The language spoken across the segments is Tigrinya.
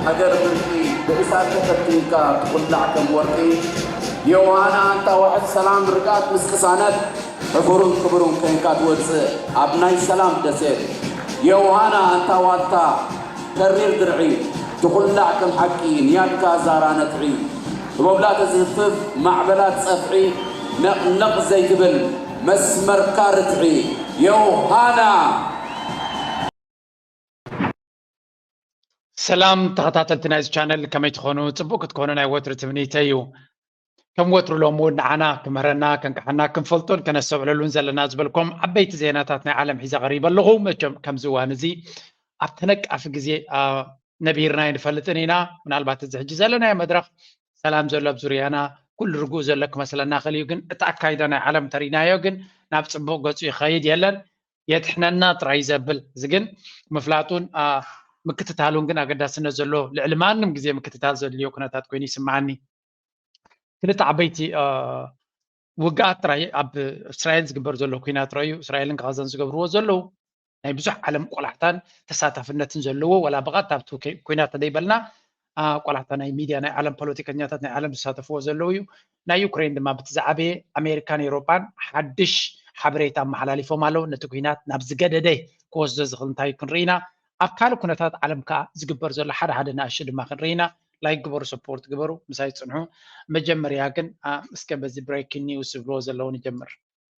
ሃገር ብርቂ ብእሳት ተፈቲንካ ትኹላዕ ከም ወርቂ። ዮሃና ኣንታ ዋሕድ ሰላም ርግኣት ምስ ቅሳነት ሕፉርን ክቡርን ኮይንካ ትወፅእ ኣብ ናይ ሰላም ደሴት። ዮሃና ኣንታ ዋልታ ተሪር ድርዒ ትኹላዕ ከም ሓቂ ንያድካ ዛራ ነጥዒ። ህቦብላ ተዝህፍፍ ማዕበላት ጸፍዒ ነቕነቕ ዘይትብል መስመርካ ርትዒ። ዮሃና! ሰላም ተኸታተልቲ ናይዚ ቻነል ከመይ ትኾኑ? ጽቡቕ ክትኮኑ ናይ ወትሩ ትምኒተይ እዩ። ከም ወትሩ ሎም እውን ንዓና ክምህረና፣ ከንቅሓና፣ ክንፈልጦን ከነስተውዕለሉን ዘለና ዝበልኩም ዓበይቲ ዜናታት ናይ ዓለም ሒዘ ቀሪበ ኣለኹ። መቸም ከምዚ እዋን እዚ ኣብ ተነቃፊ ግዜ ነቢርና ኣይንፈልጥን ኢና። ምናልባት እዚ ሕጂ ዘለናዮ መድረኽ ሰላም ዘሎ ኣብ ዙርያና ኩሉ ርጉእ ዘሎ ክመስለና ክእል እዩ፣ ግን እቲ ኣካይዳ ናይ ዓለም ተሪናዮ ግን ናብ ጽቡቕ ገጹ ይኸይድ የለን። የድሕነና ጥራይ ዘብል እዚ ግን ምፍላጡን ምክትታሉን ግን ኣገዳስነት ዘለዎ ልዕሊ ማንም ግዜ ምክትታል ዘድልዮ ኩነታት ኮይኑ ይስምዓኒ። ክልተ ዓበይቲ ውግኣት ጥራይ ኣብ እስራኤል ዝግበር ዘሎ ኩናት ረእዩ እስራኤልን ጋዛን ዝገብርዎ ዘለዉ ናይ ብዙሕ ዓለም ቆላሕታን ተሳታፍነትን ዘለዎ ወላ ብቐጥታ ኣብቲ ኩናት ተደይበልና ቆላሕታ ናይ ሚድያ ናይ ዓለም ፖለቲከኛታት ናይ ዓለም ዝሳተፍዎ ዘለዉ እዩ። ናይ ዩክሬን ድማ ብቲ ዝዓበየ ኣሜሪካን ኤሮጳን ሓድሽ ሓበሬታ ኣመሓላሊፎም ኣለዉ። ነቲ ኩናት ናብ ዝገደደ ክወስዶ ዝኽእል እንታይ ክንርኢ ኢና። ኣብ ካልእ ኩነታት ዓለም ከኣ ዝግበር ዘሎ ሓደ ሓደ ንኣሽቱ ድማ ክንርኢ ኢና። ላይክ ግበሩ፣ ሰፖርት ግበሩ፣ ምሳይ ጽንሑ። መጀመርያ ግን እስከ በዚ ብሬኪንግ ኒውስ ዝብልዎ ዘለዉ ንጀምር።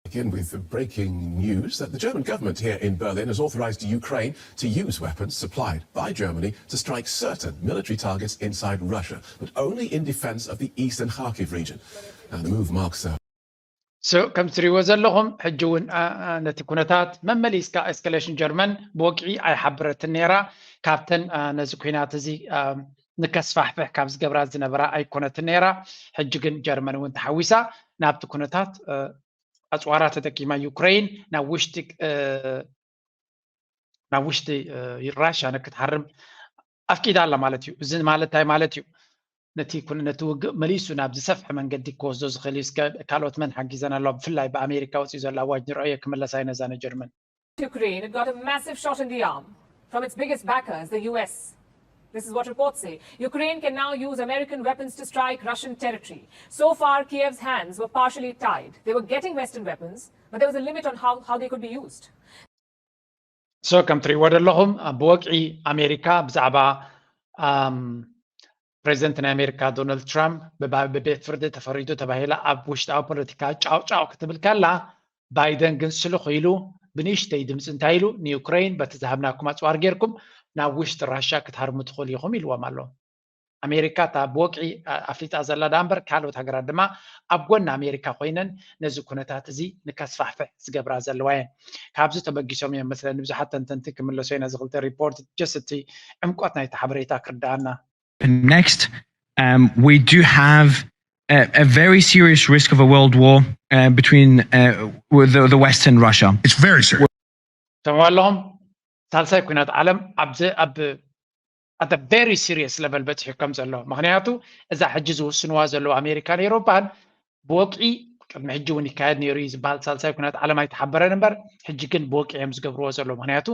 Begin with the breaking news that the German government here in Berlin has authorized Ukraine to use weapons supplied by Germany to strike certain military targets inside Russia, but only in defense of the eastern Kharkiv region. Now, the move marks a So ከም ትሪእዎ ዘለኹም ሕጂ እውን ነቲ ኩነታት መመሊስካ ኤስካሌሽን ጀርመን ብወግዒ ኣይሓበረትን ነይራ። ካብተን ነዚ ኩናት እዚ ንከስፋሕፍሕ ካብ ዝገብራ ዝነበራ ኣይኮነትን ነይራ። ሕጂ ግን ጀርመን እውን ተሓዊሳ ናብቲ ኩነታት ኣፅዋራ ተጠቂማ ዩክሬን ናብ ውሽጢ ናብ ውሽጢ ራሽያ ንክትሃርም ኣፍቂዳ ኣላ ማለት እዩ። እዚ ማለት እንታይ ማለት እዩ? ነቲ ነቲ ውግእ መሊሱ ናብ ዝሰፍሐ መንገዲ ክወስዶ ዝኽእል እዩ። እስከ ካልኦት መን ሓጊዘን ኣለዋ? ብፍላይ ብኣሜሪካ ወፂኡ ዘሎ ኣዋጅ ንርአዮ። ክምለሳ እዩ ነዛ ንጀርመን። Ukraine, it got a massive shot in the arm from its biggest backers, the U S. This is what reports say. Ukraine can now use American weapons to strike Russian territory. So far, Kiev's hands were partially tied. They were getting Western weapons, but there was a limit on how, how they could be used. So ከም ትሪእዎ ዘለኹም ብወግዒ ኣሜሪካ ብዛዕባ ፕሬዚደንት ናይ ኣሜሪካ ዶናልድ ትራምፕ ብቤት ፍርዲ ተፈሪዱ ተባሂላ ኣብ ውሽጣዊ ፖለቲካ ጫውጫው ክትብል ከላ ባይደን ግን ስልኽ ኢሉ ብንእሽተይ ድምፂ እንታይ ኢሉ ንዩክሬን በቲ ዝሃብናኩም ኣፅዋር ጌርኩም ናብ ውሽጢ ራሻ ክትሃርሙ ትኽእሉ ኢኹም ኢልዎም ኣሎ። ኣሜሪካ እታ ብወግዒ ኣፍሊጣ ዘላ ዳ እምበር ካልኦት ሃገራት ድማ ኣብ ጎኒ ኣሜሪካ ኮይነን ነዚ ኩነታት እዚ ንከስፋሕፍሕ ዝገብራ ዘለዋ እየን። ካብዚ ተበጊሶም እዮም መስለኒ ብዙሓት ተንተንቲ ክምለሶ ኢና እዚ ክልተ ሪፖርት ጀስት እቲ ዕምቆት ናይቲ ሓበሬታ ክርዳኣና። Next, um, we do have a, a very serious risk of a world war uh, between uh, the, the West and Russia. It's very serious. ሰምዑ ኣለኹም ሳልሳይ ኩናት ዓለም ኣብዚ ኣብ ኣተ ቨሪ ሲሪየስ ለቨል በፂሑ ከም ዘሎ ምክንያቱ እዛ ሕጂ ዝውስንዋ ዘለዉ ኣሜሪካን ኤሮፓን ብወግዒ ቅድሚ ሕጂ እውን ይካየድ ነይሩ እዩ ዝበሃል ሳልሳይ ኩናት ዓለም ኣይተሓበረን እምበር ሕጂ ግን ብወግዒ እዮም ዝገብርዎ ዘለዉ ምክንያቱ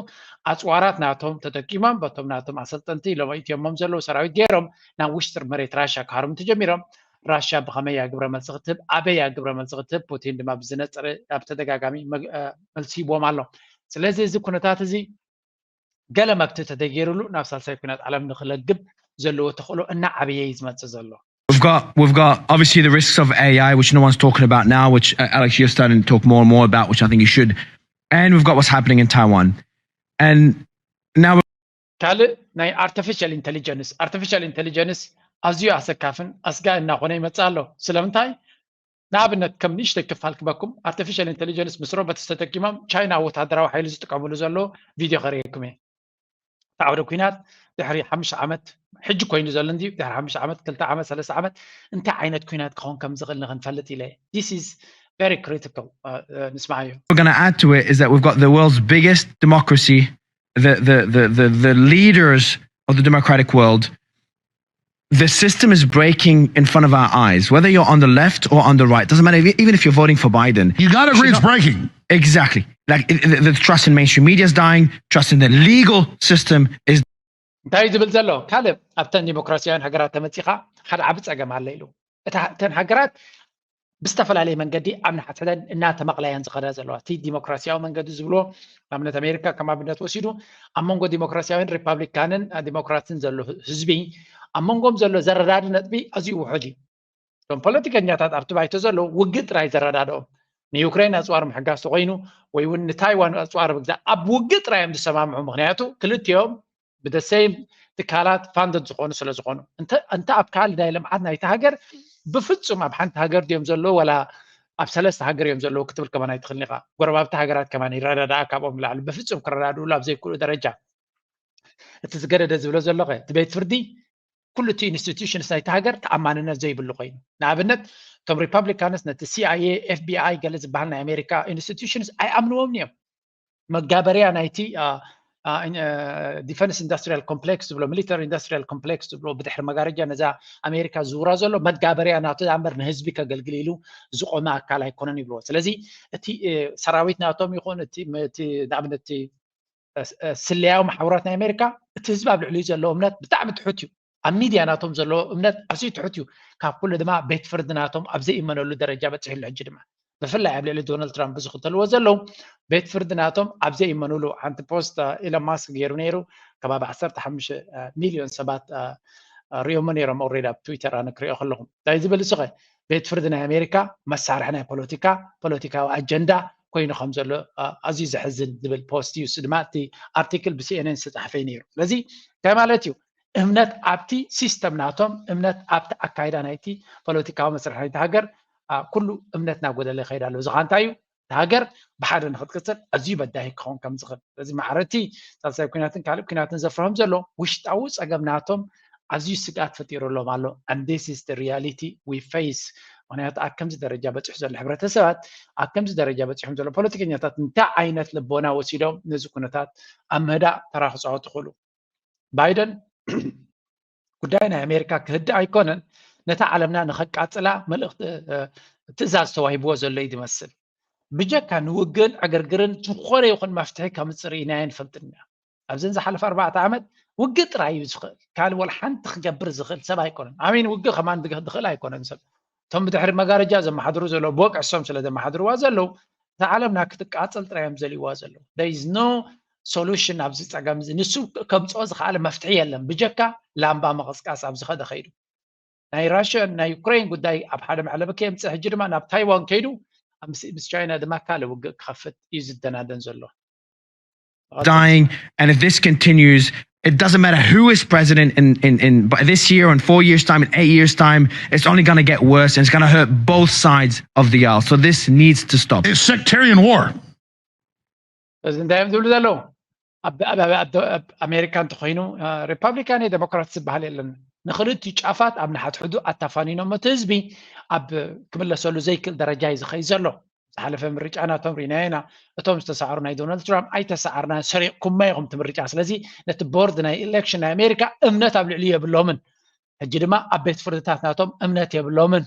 ኣፅዋራት ናቶም ተጠቂሞም በቶም ናቶም ኣሰልጠንቲ ኢሎም ኣእትዮሞም ዘለዉ ሰራዊት ገይሮም ናብ ውሽጢ መሬት ራሻ ክሃርሙ ተጀሚሮም ራሻ ብኸመይ እያ ግብረ መልሲ ክትህብ ኣበይ እያ ግብረ መልሲ ክትህብ ፑቲን ድማ ብዝነፀረ ኣብ ተደጋጋሚ መልሲ ሂብዎም ኣሎ ስለዚ እዚ ኩነታት እዚ ገለ መግቲ ተተገይሩሉ ናብ ሳልሳይ ኩናት ዓለም ንክለግብ ዘለዎ ተኽእሎ እናዓበየ እዩ ዝመፅእ ዘሎ። We've got, we've got obviously the risks of A I, which no one's talking about now, which uh, Alex, you're starting to talk more and more about, which I think you should. And we've got what's happening in Taiwan. And now ካልእ ናይ ኣርቲፊሻል ኢንቴሊጀንስ ኣርቲፊሻል ኢንቴሊጀንስ ኣዝዩ ኣሰካፍን ኣስጋኢ እናኾነ ይመፅእ ኣሎ። ስለምንታይ? ንኣብነት ከም ንእሽተይ ክፋል ክበኩም ኣርቲፊሻል ኢንቴሊጀንስ ምስ ሮቦትስ ተጠቂሞም ቻይና ወታደራዊ ሓይሊ ዝጥቀምሉ ዘሎ ቪድዮ ከርእየኩም እየ። እቲ ዓውደ ኩናት ድሕሪ ሓሙሽተ ዓመት ሕጂ ኮይኑ ዘሎ እንዲ ድሕሪ ሓሙሽተ ዓመት ክልተ ዓመት ሰለስተ ዓመት እንታይ ዓይነት ኩናት ክኸውን ከም ዝኽእል ንክንፈልጥ ኢለ this is very critical ንስማዓዮ። We're going to add to it is that we've got the world's biggest democracy, the the the the, the leaders of the democratic world the system is breaking in front of our eyes. Whether you're on the left or on the right, doesn't matter. Even if you're voting for Biden, you gotta agree it's breaking. Exactly. Like the, the trust in mainstream media is dying. Trust in the legal system is. እንታይ ዝብል ዘሎ ካልእ ኣብተን ዲሞክራሲያውያን ሃገራት ተመፂኻ ሓደ ዓቢ ፀገም ኣለ ኢሉ። እተን ሃገራት ብዝተፈላለየ መንገዲ ኣብ ንሓትሕተን እናተመቕለያን ዝኸዳ ዘለዋ እቲ ዲሞክራሲያዊ መንገዲ ዝብሎ ንኣብነት ኣሜሪካ ከም ኣብነት ወሲዱ ኣብ መንጎ ዲሞክራሲያዊን ሪፓብሊካንን ዲሞክራትን ዘሎ ህዝቢ ኣብ መንጎም ዘሎ ዘረዳዲ ነጥቢ ኣዝዩ ውሑድ እዩ። እቶም ፖለቲከኛታት ኣብቲ ባይቶ ዘለዉ ውግእ ጥራይ ዘረዳድኦም ንዩክሬን ኣፅዋር ምሕጋዝ ተኮይኑ ወይ እውን ንታይዋን ኣፅዋር ምግዛእ ኣብ ውግእ ጥራይ እዮም ዝሰማምዑ። ምክንያቱ ክልቲኦም ብደሰይም ትካላት ፋንደድ ዝኾኑ ስለ ዝኾኑ እንተ ኣብ ካልእ ናይ ልምዓት ናይቲ ሃገር ብፍፁም ኣብ ሓንቲ ሃገር ድዮም ዘለዉ ወላ ኣብ ሰለስተ ሃገር እዮም ዘለዉ ክትብል ከማን ኣይትኽእልን ኢኻ። ጎረባብቲ ሃገራት ከማን ይረዳድኣ ካብኦም ንላዕሊ ብፍፁም ክረዳድእሉ ኣብ ዘይክእሉ ደረጃ እቲ ዝገደደ ዝብሎ ዘሎ እቲ ቤት ፍርዲ ኩሉ እቲ ኢንስቲቱሽንስ ናይቲ ሃገር ተኣማንነት ዘይብሉ ኮይኑ ንኣብነት እቶም ሪፐብሊካንስ ነቲ ሲኣይኤ ኤፍቢኣይ ገለ ዝበሃል ናይ ኣሜሪካ ኢንስቲቱሽንስ ኣይኣምንዎም እዮም። መጋበርያ ናይቲ ዲፈንስ ኢንዱስትሪያል ኮምፕሌክስ ዝብሎ ሚሊተሪ ኢንዱስትሪያል ኮምፕሌክስ ዝብሎ ብድሕሪ መጋረጃ ነዛ ኣሜሪካ ዝውራ ዘሎ መጋበርያ ናቶ ዳምበር ንህዝቢ ከገልግል ኢሉ ዝቆመ ኣካል ኣይኮነን ይብልዎ። ስለዚ እቲ ሰራዊት ናቶም ይኹን ንኣብነት ስለያዊ መሓውራት ናይ ኣሜሪካ እቲ ህዝቢ ኣብ ልዕሊኡ ዘለዎ እምነት ብጣዕሚ ትሑት እዩ። ኣብ ሚድያ ናቶም ዘለዎ እምነት ኣዝዩ ትሑት እዩ። ካብ ኩሉ ድማ ቤት ፍርዲ ናቶም ኣብ ዘይእመነሉ ደረጃ በፂሕሉ ሕጂ ድማ ብፍላይ ኣብ ልዕሊ ዶናልድ ትራምፕ ዝኽተልዎ ዘለዉ ቤት ፍርዲ ናቶም ኣብ ዘይእመኑሉ ሓንቲ ፖስት ኢሎን ማስክ ገይሩ ነይሩ ከባቢ ዓሰርተ ሓሙሽተ ሚልዮን ሰባት ሪኦሞ ነይሮም ኦሬዲ ኣብ ትዊተር ኣነ ክሪኦ ከለኹ እንታይ ዝብል እሱኸ ቤት ፍርዲ ናይ ኣሜሪካ መሳርሒ ናይ ፖለቲካ ፖለቲካዊ ኣጀንዳ ኮይኑ ከም ዘሎ ኣዝዩ ዘሕዝን ዝብል ፖስት እዩ። እሱ ድማ እቲ ኣርቲክል ብሲኤንኤን ዝተፃሓፈ እዩ ነይሩ። ስለዚ እንታይ ማለት እዩ? እምነት ኣብቲ ሲስተም ናቶም እምነት ኣብቲ ኣካይዳ ናይቲ ፖለቲካዊ መስርሕ ናይቲ ሃገር ኩሉ እምነት እናጎደለ ይኸይድ ኣሎ። እዚ ከዓ እንታይ እዩ? እቲ ሃገር ብሓደ ንክትቅፅል ኣዝዩ በዳሂ ክኸውን ከም ዝኽእል እዚ ማዕረቲ ሳልሳይ ኩናትን ካልእ ኩናትን ዘፍርሆም ዘሎ ውሽጣዊ ፀገም ናቶም ኣዝዩ ስግኣት ፈጢሩሎም ኣሎ። And this is the reality we face። ምክንያቱ ኣብ ከምዚ ደረጃ በፂሑ ዘሎ ሕብረተሰባት ኣብ ከምዚ ደረጃ በፂሖም ዘሎ ፖለቲከኛታት እንታይ ዓይነት ልቦና ወሲዶም ነዚ ኩነታት ኣብ ምህዳእ ተራ ክፃወቱ ክእሉ? ባይደን ጉዳይ ናይ ኣሜሪካ ክህድእ ኣይኮነን ነታ ዓለምና ንኸቃፅላ መልእክቲ ትእዛዝ ተዋሂብዎ ዘሎ እዩ ዝመስል። ብጀካ ንውግእን ዕግርግርን ዝኾነ ይኹን መፍትሒ ከምፅእ ርኢናዮ ንፈልጥን ኢና። ኣብዘን ዝሓለፈ ኣርባዕተ ዓመት ውግእ ጥራይ እዩ ዝኽእል። ካልእ ወላ ሓንቲ ክገብር ዝኽእል ሰብ ኣይኮነን። ኣሚን ውግእ ከማን ዝኽእል ኣይኮነን ሰብ። እቶም ብድሕሪ መጋረጃ ዘመሓድሩ ዘለዉ ብወግዒ እሶም ስለ ዘመሓድርዋ ዘለዉ እታ ዓለምና ክትቃፀል ጥራይ እዮም ዘልይዋ ዘለዉ። There is no solution ኣብዚ ፀገም እዚ። ንሱ ከምፅኦ ዝኸኣለ መፍትሒ የለን ብጀካ ላምባ ምቕስቃስ ኣብ ዝኸደ ከይዱ። ናይ ራሽያን ናይ ዩክሬን ጉዳይ ኣብ ሓደ መዕለቢ ከየምፅእ ሕጂ ድማ ናብ ታይዋን ከይዱ ምስ ቻይና ድማ ካልእ ውግእ ክኸፍት እዩ ዝደናደን ዘሎ። Dying, and if this continues, it doesn't matter who is president in, in, in by this year, in four years' time, in eight years' time, it's only going to get worse, and it's going to hurt both sides of the aisle. So this needs to stop. It's sectarian war. እዚ እንታይ እዮም ዝብሉ ዘለዉ? ኣብ ኣሜሪካ እንተኮይኑ ሪፓብሊካን ዴሞክራት ዝበሃል የለን። ንክልቲኡ ጫፋት ኣብ ንሓትሕዱ ኣታፋኒኖም እቲ ህዝቢ ኣብ ክምለሰሉ ዘይክእል ደረጃ እዩ ዝኸይድ ዘሎ። ዝሓለፈ ምርጫ ናቶም ርኢናዮ ኢና። እቶም ዝተሰዓሩ ናይ ዶናልድ ትራምፕ ኣይተሰዓርናን ሰሪቕኩማ ኢኹም እቲ ምርጫ። ስለዚ ነቲ ቦርድ ናይ ኢሌክሽን ናይ ኣሜሪካ እምነት ኣብ ልዕሊኡ የብሎምን። ሕጂ ድማ ኣብ ቤት ፍርድታት ናቶም እምነት የብሎምን።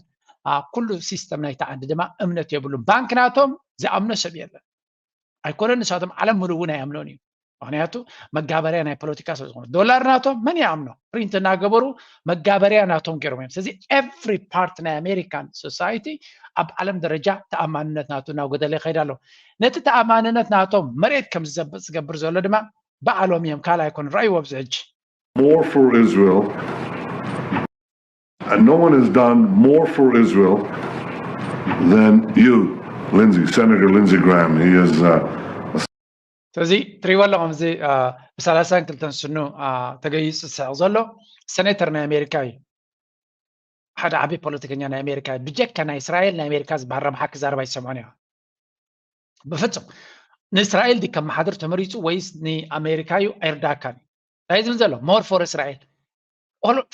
ኩሉ ሲስተም ናይቲ ዓዲ ድማ እምነት የብሉን። ባንክ ናቶም ዝኣምኖ ሰብ የለን። ኣይኮነን ንሳቶም ዓለም ምሉእ እውን ኣይኣምኖን እዩ። ምክንያቱ መጋበርያ ናይ ፖለቲካ ስለ ዝኾነ ዶላር ናቶም መን ይኣምኖ ፕሪንት እናገበሩ መጋበርያ ናቶም ገይሮም እዮም። ስለዚ ኤቭሪ ፓርት ናይ ኣሜሪካን ሶሳይቲ ኣብ ዓለም ደረጃ ተኣማንነት ናቱ እናጎደለ ይኸይድ ኣሎ። ነቲ ተኣማንነት ናቶም መሬት ከም ዝዘብጥ ዝገብር ዘሎ ድማ ባዕሎም እዮም ካልእ ኣይኮኑን። ረኣይዎ ኣብዚ ሕጂ more for Israel and no one has done more for Israel than you, Lindsey, Senator Lindsey Graham. He is uh, ስለዚ ትሪእዎ ኣለኹም እዚ ብሰላሳን ክልተን ስኑ ተገይፁ ዝስሕቕ ዘሎ ሰኔተር ናይ ኣሜሪካ እዩ። ሓደ ዓብዪ ፖለቲከኛ ናይ ኣሜሪካ እዩ። ብጀካ ናይ እስራኤል ናይ ኣሜሪካ ዝበሃል ረብሓ ክዛረብ ኣይሰምዖን እያ። ብፍፁም ንእስራኤል ዲ ከመሓድር ተመሪፁ ወይስ ንኣሜሪካ እዩ ኣይርዳእካን እዩ። እንታይ ዝብል ዘሎ more for እስራኤል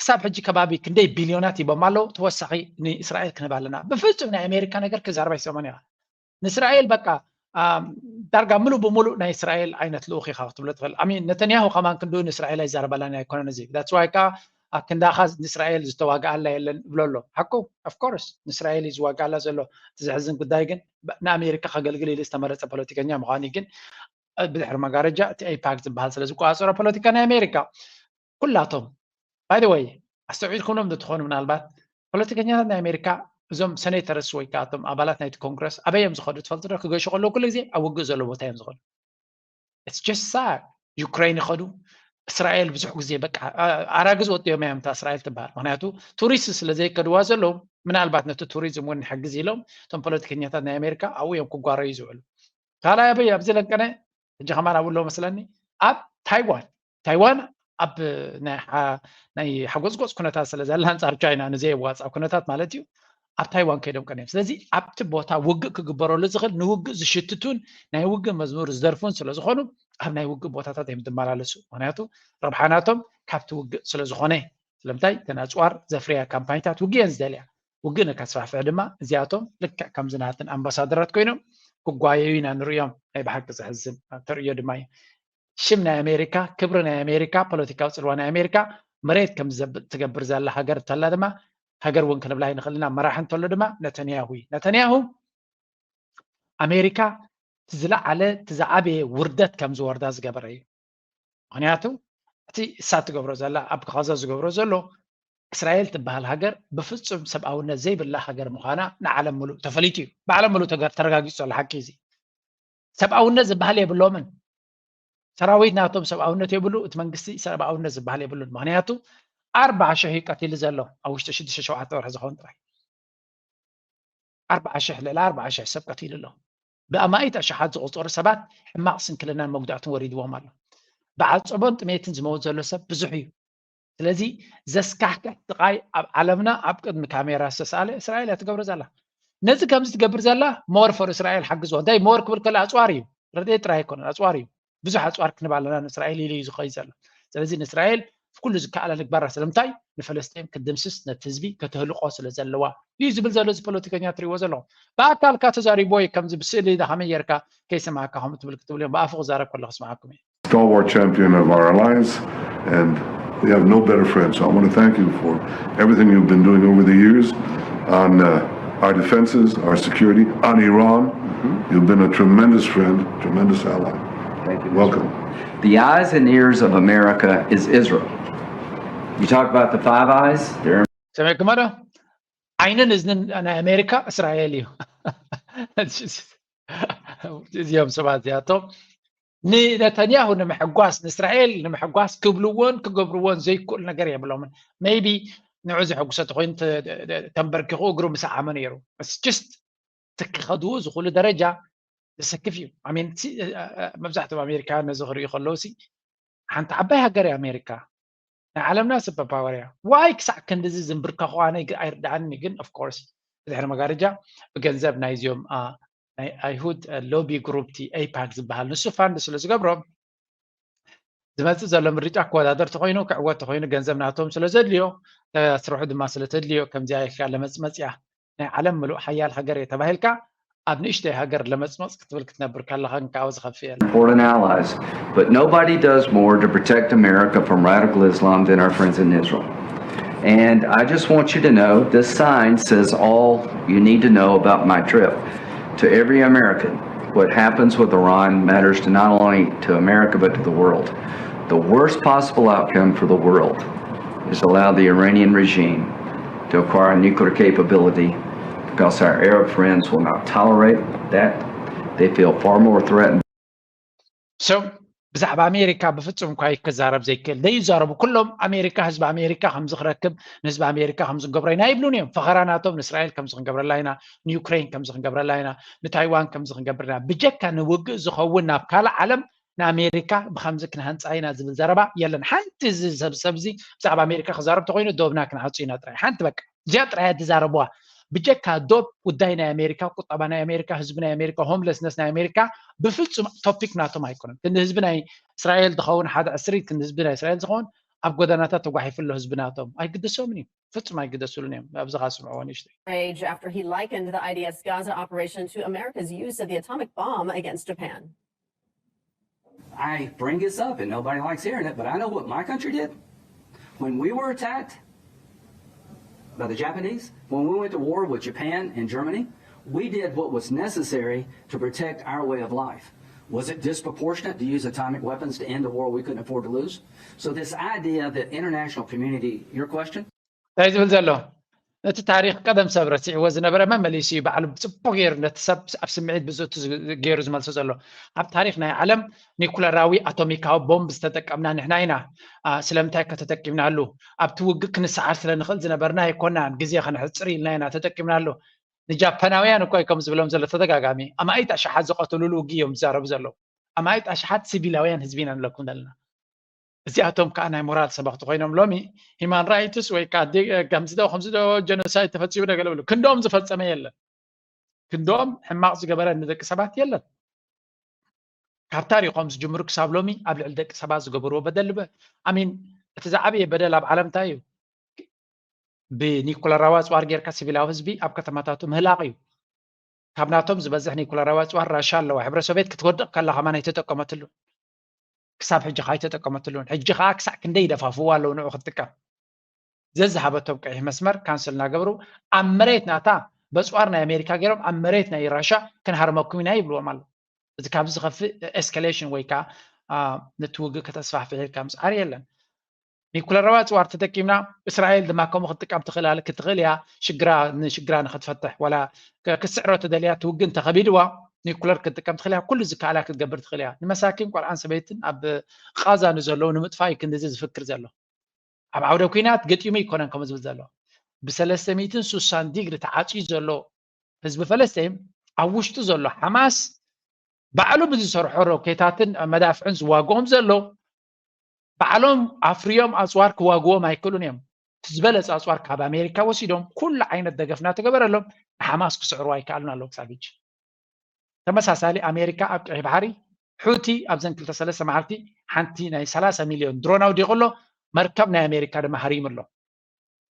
ክሳብ ሕጂ ከባቢ ክንደይ ቢልዮናት ሂቦም ኣለዉ። ተወሳኺ ንእስራኤል ክንህብ ኣለና። ብፍፁም ናይ ኣሜሪካ ነገር ክዛረብ ኣይሰምዖን እያ። ንእስራኤል በቃ ዳርጋ ምሉእ ብምሉእ ናይ እስራኤል ዓይነት ልኡኽ ኢኻ ክትብሎ ትኽእል። ኣሚን ነተንያሁ ከማን ክንድኡ ንእስራኤል ኣይዛረበላን ኣይኮነን እዚ that's why ከዓ ኣክንዳኻ ንእስራኤል ዝተዋግኣላ የለን እብሎ ኣሎ። ሓቁ of course ንእስራኤል እዩ ዝዋግኣላ ዘሎ። እቲ ዘሕዝን ጉዳይ ግን ንኣሜሪካ ከገልግል ኢሉ ዝተመረፀ ፖለቲከኛ ምዃኑ ግን ብድሕሪ መጋረጃ እቲ ኤይፓክ ዝበሃል ስለ ዝቆፃፀሮ ፖለቲካ ናይ ኣሜሪካ ኩላቶም by the way ኣስተውዒልኩምሎም ዶ ትኾኑ? ምናልባት ፖለቲከኛታት ናይ ኣሜሪካ እዞም ሰኔተርስ ወይ ከዓ እቶም ኣባላት ናይቲ ኮንግረስ ኣበይ እዮም ዝኸዱ ትፈልጡ ዶ? ክገሹ ከለዉ ኩሉ ግዜ ኣብ ውግእ ዘሎ ቦታ እዮም ዝኸዱ። It's just sad። ዩክሬን ይኸዱ፣ እስራኤል ብዙሕ ግዜ በቃ ኣራግዝ ወጥዮም እዮም እታ እስራኤል ትበሃል። ምክንያቱ ቱሪስት ስለ ዘይከድዋ ዘለዉ ምናልባት ነቲ ቱሪዝም እውን ንሕግዝ ኢሎም እቶም ፖለቲከኛታት ናይ ኣሜሪካ ኣብኡ እዮም ክጓረዩ ዝውዕሉ። ካልኣይ ኣበይ ኣብዚ ለንቀነ ሕጂ ከማን ኣብኡ ኣለዉ መስለኒ ኣብ ታይዋን። ታይዋን ኣብ ናይ ሓጎፅጎፅ ኩነታት ስለ ዘላ ኣንፃር ቻይና ንዘየዋፃእ ኩነታት ማለት እዩ ኣብ ታይዋን ከይዶም ቀንዮም። ስለዚ ኣብቲ ቦታ ውግእ ክግበረሉ ዝኽእል ንውግእ ዝሽትቱን ናይ ውግእ መዝሙር ዝደርፉን ስለ ዝኾኑ ኣብ ናይ ውግእ ቦታታት እዮም ዝመላለሱ። ምክንያቱ ረብሓ ናቶም ካብቲ ውግእ ስለ ዝኾነ። ስለምንታይ እተን ኣፅዋር ዘፍርያ ካምፓኒታት ውግእ እየን ዝደልያ። ውግእ ንከስፋሕፍሕ ድማ እዚኣቶም ልክዕ ከምዚ ናትን ኣምባሳደራት ኮይኖም ክጓየዩ ኢና ንርእዮም። ናይ ብሓቂ ዘሕዝን ተርእዮ ድማ እዩ። ሽም ናይ ኣሜሪካ፣ ክብሪ ናይ ኣሜሪካ፣ ፖለቲካዊ ፅልዋ ናይ ኣሜሪካ መሬት ከም ትገብር ዘላ ሃገር እንተላ ድማ ሃገር እውን ክንብላ ይንኽእል ኢና። መራሒ እንተሎ ድማ ነተንያሁ እዩ። ነተንያሁ ኣሜሪካ ዝለዓለ ዝዓበየ ውርደት ከም ዝወርዳ ዝገበረ እዩ። ምክንያቱ እቲ እሳ ትገብሮ ዘላ ኣብ ጋዛ ዝገብሮ ዘሎ እስራኤል ትበሃል ሃገር ብፍፁም ሰብኣውነት ዘይብላ ሃገር ምዃና ንዓለም ምሉእ ተፈሊጡ እዩ። ብዓለም ምሉእ ተረጋጊፁ ዘሎ ሓቂ እዚ። ሰብኣውነት ዝበሃል የብሎምን። ሰራዊት ናቶም ሰብኣውነት የብሉ፣ እቲ መንግስቲ ሰብኣውነት ዝበሃል የብሉን። ምክንያቱ ኣርባዓ ሽሕ እዩ ቀቲሉ ዘሎ ኣብ ውሽጢ ሽዱሽተ ሸውዓተ ወርሒ ዝኸውን ጥራይ ኣርባዓ ሽሕ ልዕሊ ኣርባዓ ሽሕ ሰብ ቀቲሉ ኣሎ። ብኣማኢት ኣሽሓት ዝቑፀሩ ሰባት ሕማቕ ስንክልናን መጉዳእትን ወሪድዎም ኣሎ። ብዓፀቦን ጥሜትን ዝመውት ዘሎ ሰብ ብዙሕ እዩ። ስለዚ ዘስካሕክሕ ጥቓይ ኣብ ዓለምና ኣብ ቅድሚ ካሜራ ዝተሳለ እስራኤል እያ ትገብሮ ዘላ። ነዚ ከምዚ ትገብር ዘላ more for እስራኤል ሓግዝዎ። እንታይ more ክብል ከሎ ኣፅዋር እዩ፣ ረድኤት ጥራይ ኣይኮነን፣ ኣፅዋር እዩ። ብዙሕ ኣፅዋር ክንብ ኣለና ንእስራኤል ኢሉ እዩ ዝኸይድ ዘሎ። ስለዚ ንእስራኤል ኩሉ ዝከኣላ ንግባራ። ስለምንታይ ንፈለስጤም ክትድምስስ ነቲ ህዝቢ ከተህልቆ ስለ ዘለዋ እዩ ዝብል ዘሎ እዚ ፖለቲከኛ ትሪእዎ ዘለኹም። ብኣካልካ ተዛሪብዎ እዩ ከምዚ ብስእሊ ዳ ከመይ ጌርካ ከይሰማዕካ ከምኡ ትብል ክትብል እዮም ብኣፉ ክዛረብ ከሎ ክስማዓኩም እየ። Stalwart champion of our alliance, and we have no better friend. So I want to thank you for everything you've been doing over the years on uh, our defenses, our security, on Iran. You've been a tremendous friend, tremendous ally. Thank you. Welcome. The eyes and ears of America is Israel. You talk about the Five Eyes, they're ሰሚዕኩሞ ዶ? ዓይንን እዝንን ናይ ኣሜሪካ እስራኤል እዩ። እዚኦም ሰባት እዚኣቶም ንነተንያሁ ንምሕጓስ ንእስራኤል ንምሕጓስ ክብልዎን ክገብርዎን ዘይክእሉ ነገር የብሎምን። Maybe ንዑ ዘሐጉሰ ተኮይኑ ተንበርኪኹ እግሩ ምስዓመ ነይሩ። Just ክኸድዎ ዝኽእሉ ደረጃ ዘሰክፍ እዩ። መብዛሕትኦም ኣሜሪካውያን ነዚ ክርእዩ ከለዉ ሓንቲ ዓባይ ሃገር እያ ኣሜሪካ፣ ናይ ዓለምና super power እያ። Why ክሳዕ ክንድዚ ዝንብርከኹ ኣነ ኣይርድኣኒ። ግን of course ብድሕሪ መጋረጃ ብገንዘብ ናይዚኦም ናይ ኣይሁድ ሎቢ ግሩፕ ቲ ኤይፓክ ዝበሃል ንሱ ፋንድ ስለ ዝገብሮም ዝመፅእ ዘሎ ምርጫ ክወዳደር ተኮይኑ ክዕወት ተኮይኑ ገንዘብ ናቶም ስለ ዘድልዮ ስርሑ ድማ ስለ ተድልዮ ከምዚኣ ኢልካ ለመፅመፅያ ናይ ዓለም ምሉእ ሓያል ሃገር እየ ተባሂልካ ኣብ ንእሽተይ ሃገር ለመፅመፅ ክትብል ክትነብር ከለኻ እንካዊ ዝኸፍእ የለን። important allies, but nobody does more to protect America from radical Islam than our friends in Israel. And I just want you to know this sign says all you need to know about my trip. To every American, what happens with Iran matters to not only to America but to the world. The worst possible outcome for the world is allow the Iranian regime to acquire nuclear capability because our Arab friends will not tolerate that. They feel far more threatened. So ብዛዕባ ኣሜሪካ ብፍፁም እኳ ክዛረብ ዘይክእል ዘይዛረቡ ኩሎም ኣሜሪካ ህዝቢ ኣሜሪካ ከምዚ ክረክብ ንህዝቢ ኣሜሪካ ከምዚ ክንገብሮ ኢና ይብሉን እዮም። ፈኸራ ናቶም ንእስራኤል ከምዚ ክንገብረላ ኢና፣ ንዩክሬን ከምዚ ክንገብረላ ኢና፣ ንታይዋን ከምዚ ክንገብር ኢና። ብጀካ ንውግእ ዝኸውን ናብ ካልእ ዓለም ንኣሜሪካ ብከምዚ ክንሃንፃ ኢና ዝብል ዘረባ የለን። ሓንቲ እዚ ሰብ ሰብዚ ብዛዕባ ኣሜሪካ ክዛረብ ተኮይኑ ዶብና ክንዓፁ ኢና ጥራይ። ሓንቲ በቃ እዚኣ ጥራይ እያ ዝዛረብዋ። ብጀካ ዶብ ጉዳይ ናይ ኣሜሪካ፣ ቁጠባ ናይ ኣሜሪካ፣ ህዝቢ ናይ ኣሜሪካ፣ ሆምለስነስ ናይ ኣሜሪካ ብፍፁም ቶፒክ ናቶም ኣይኮነን። ክንዲ ህዝቢ ናይ እስራኤል ዝኸውን ሓደ ዕስሪት ክንዲ ህዝቢ ናይ እስራኤል ዝኸውን ኣብ ጎደናታት ተጓሒፉ ኣሎ ህዝቢ ናቶም። ኣይግደሶምን እዩ፣ ፍፁም ኣይግደሱሉን እዮም። ኣብዚ ከዓ ስምዕዎ ንእሽተይ። Rage after he likened the I D F's Gaza operation to America's use of the atomic bomb against Japan. I bring this up and nobody likes hearing it, but I know what my country did. When we were attacked by the Japanese, when we went to war with Japan and Germany, we did what was necessary to protect our way of life. Was it disproportionate to use atomic weapons to end a war we couldn't afford to lose? So this idea that international community, your question? እንታይ ዝብል ዘሎ? እቲ ታሪኽ ቀደም ሰብ ረሲዕዎ ዝነበረ መመሊሱ እዩ ባዕሉ ብፅቡቅ ገይሩ ነቲ ሰብ ኣብ ስምዒት ብዝእቱ ገይሩ ዝመልሶ ዘሎ። ኣብ ታሪኽ ናይ ዓለም ኒኩለራዊ ኣቶሚካዊ ቦምብ ዝተጠቀምና ንሕና ኢና። ስለምንታይ ከ ተጠቂምናሉ? ኣብቲ ውግእ ክንሰዓር ስለ ንኽእል ዝነበርና ኣይኮናን። ግዜ ከነሕፅር ኢልና ኢና ተጠቂምናሉ። ንጃፓናውያን እኮ እዩ ከም ዝብሎም ዘሎ ተደጋጋሚ። ኣማኢት ኣሽሓት ዝቐተሉሉ ውግእ እዮም ዝዛረቡ ዘለዉ። ኣማኢት ኣሽሓት ሲቪላውያን ህዝቢ ኢና ንብለኩም ዘለና። እዚኣቶም ከዓ ናይ ሞራል ሰበኽቲ ኮይኖም ሎሚ ሂማን ራይትስ ወይ ከዓ ከምዚ ዶ ከምዚ ዶ ጀኖሳይድ ተፈፂሙ ዶ ገለ ብሉ። ክንዶም ዝፈፀመ የለን። ክንዶም ሕማቕ ዝገበረ ንደቂ ሰባት የለን። ካብ ታሪኾም ዝጅምሩ ክሳብ ሎሚ ኣብ ልዕሊ ደቂ ሰባት ዝገበርዎ በደል ልበ ኣሚን እቲ ዝዓበየ በደል ኣብ ዓለም እንታይ እዩ? ብኒኩለራዊ ኣፅዋር ጌርካ ሲቪላዊ ህዝቢ ኣብ ከተማታቱ ምህላቕ እዩ። ካብ ናቶም ዝበዝሕ ኒኩለራዊ ኣፅዋር ራሻ ኣለዋ። ሕብረ ሶቪየት ክትወድቕ ከላ ከማን ኣይተጠቀመትሉን። ክሳብ ሕጂ ከዓ ኣይተጠቀመትሉን። ሕጂ ከዓ ክሳዕ ክንደይ ይደፋፍዋ ኣለዉ ንዑ ክትጥቀም። ዘዝሃበቶም ቀይሕ መስመር ካንስል እናገበሩ ኣብ መሬት ናታ በፅዋር ናይ ኣሜሪካ ገይሮም ኣብ መሬት ናይ ራሻ ክንሃርመኩም ኢና ይብልዎም ኣለዉ። እዚ ካብዚ ዝኸፍእ ኤስካሌሽን ወይ ከዓ ነቲ ውግእ ከተስፋሕፍሕ ኢልካ ምስዓር የለን። ኒኩለራዊ ኣፅዋር ተጠቂምና እስራኤል ድማ ከምኡ ክትጥቀም ትኽእል ክትኽእል እያ። ሽግራ ንሽግራ ንክትፈትሕ ዋላ ክትስዕሮ ተደልያ እቲ ውግእ እንተኸቢድዋ ኒኩለር ክትጥቀም ትኽእል እያ። ኩሉ ዝከኣላ ክትገብር ትኽእል እያ። ንመሳኪን ቆልዓን ሰበይትን ኣብ ቃዛ ንዘለዉ ንምጥፋእ እዩ ክንድዚ ዝፍክር ዘሎ። ኣብ ዓውደ ኩናት ገጢሙ ኣይኮነን ከምኡ ዝብል ዘሎ። ብሰለስተ ሚእትን ሱሳን ዲግሪ ተዓፅዩ ዘሎ ህዝቢ ፈለስጢን ኣብ ውሽጡ ዘሎ ሓማስ ባዕሉ ብዝሰርሖ ሮኬታትን መዳፍዕን ዝዋግኦም ዘሎ ባዕሎም ኣፍርዮም ኣፅዋር ክዋግዎም ኣይክእሉን እዮም። እቲ ዝበለፀ ኣፅዋር ካብ ኣሜሪካ ወሲዶም ኩሉ ዓይነት ደገፍ እናተገበረሎም ንሓማስ ክስዕሩ ኣይከኣሉን ኣለዉ ክሳብ ሕጂ። ተመሳሳሊ ኣሜሪካ ኣብ ቀይሕ ባሕሪ ሑቲ ኣብዘን ክልተ ሰለስተ መዓልቲ ሓንቲ ናይ ሰላሳ ሚልዮን ድሮን ኣውዲቑ ኣሎ። መርከብ ናይ ኣሜሪካ ድማ ሃሪሙ ኣሎ።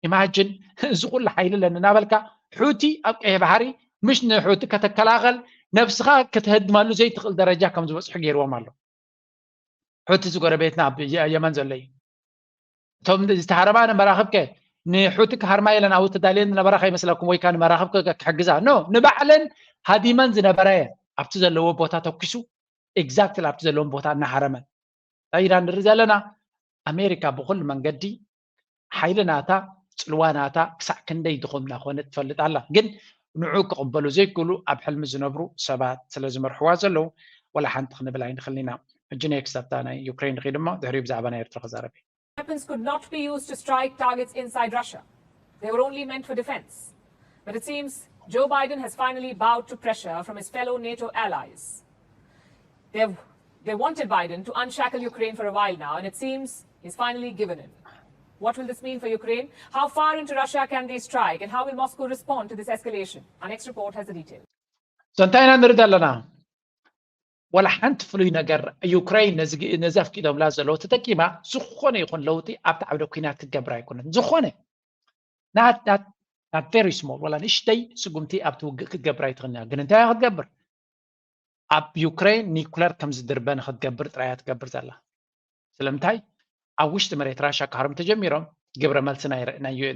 ኢማጅን እዚ ኩሉ ሓይሊ ኣለኒ እናበልካ ሑቲ ኣብ ቀይሕ ባሕሪ ምሽ ንሑቲ ከተከላኸል ነብስኻ ክትህድመሉ ዘይትኽእል ደረጃ ከም ዝበፅሑ ገይርዎም ኣሎ። ሑቲ ዝጎረቤትና ኣብ የመን ዘሎ እዩ። እቶም ዝተሃረማ ንመራኽብ ከ ንሑቲ ክሃርማ የለን ኣብኡ ተዳልየን ዝነበራ ከይመስለኩም ወይ ከዓ ንመራኽብ ክሕግዛ ኖ ንባዕለን ሃዲመን ዝነበራ እየን። ኣብቲ ዘለዎ ቦታ ተኩሱ ኤግዛክትሊ ኣብቲ ዘለዎም ቦታ እናሃረመን ኢራን ንርኢ ዘለና ኣሜሪካ ብኩሉ መንገዲ ሓይሊ ናታ ፅልዋ ናታ ክሳዕ ክንደይ ድኹም እናኾነ ትፈልጥ ኣላ። ግን ንዑ ክቕበሉ ዘይክእሉ ኣብ ሕልሚ ዝነብሩ ሰባት ስለ ዝመርሕዋ ዘለዉ ወላ ሓንቲ ክንብል ኣይንኽልን ኢና። ሕጂ ኔክስት ኣብታ ናይ ዩክሬን ንኺድ እሞ ድሕሪኡ ብዛዕባ ናይ ኤርትራ ክዛረብ እየ። Weapons could not be used to strike targets inside Russia. They were only meant for defense. But it seems Joe Biden has finally bowed to pressure from his fellow NATO allies. They've, they wanted Biden to unshackle Ukraine for a while now, and it seems he's finally given in. What will this mean for Ukraine? How far into Russia can they strike, and how will Moscow respond to this escalation? Our next report has the details. እንታይ ኢና ንርኢ ዘለና? ወላ ሓንቲ ፍሉይ ነገር ዩክሬን ነዚ ኣፍቂዶምላ ዘለዉ ተጠቂማ ዝኾነ ይኹን ለውጢ ኣብቲ ዓውደ ኩናት ክትገብር ኣይኮነት። ዝኾነ ናት ቨሪ ስሞል ወላ ንእሽተይ ስጉምቲ ኣብቲ ውግእ ክትገብር ኣይትኽእልን እያ። ግን እንታይ ክትገብር? ኣብ ዩክሬን ኒኩለር ከም ዝድርበ ንክትገብር ጥራይ እያ ትገብር ዘላ። ስለምንታይ ኣብ ውሽጢ መሬት ራሻ ክሃርም ተጀሚሮም ግብረ መልሲ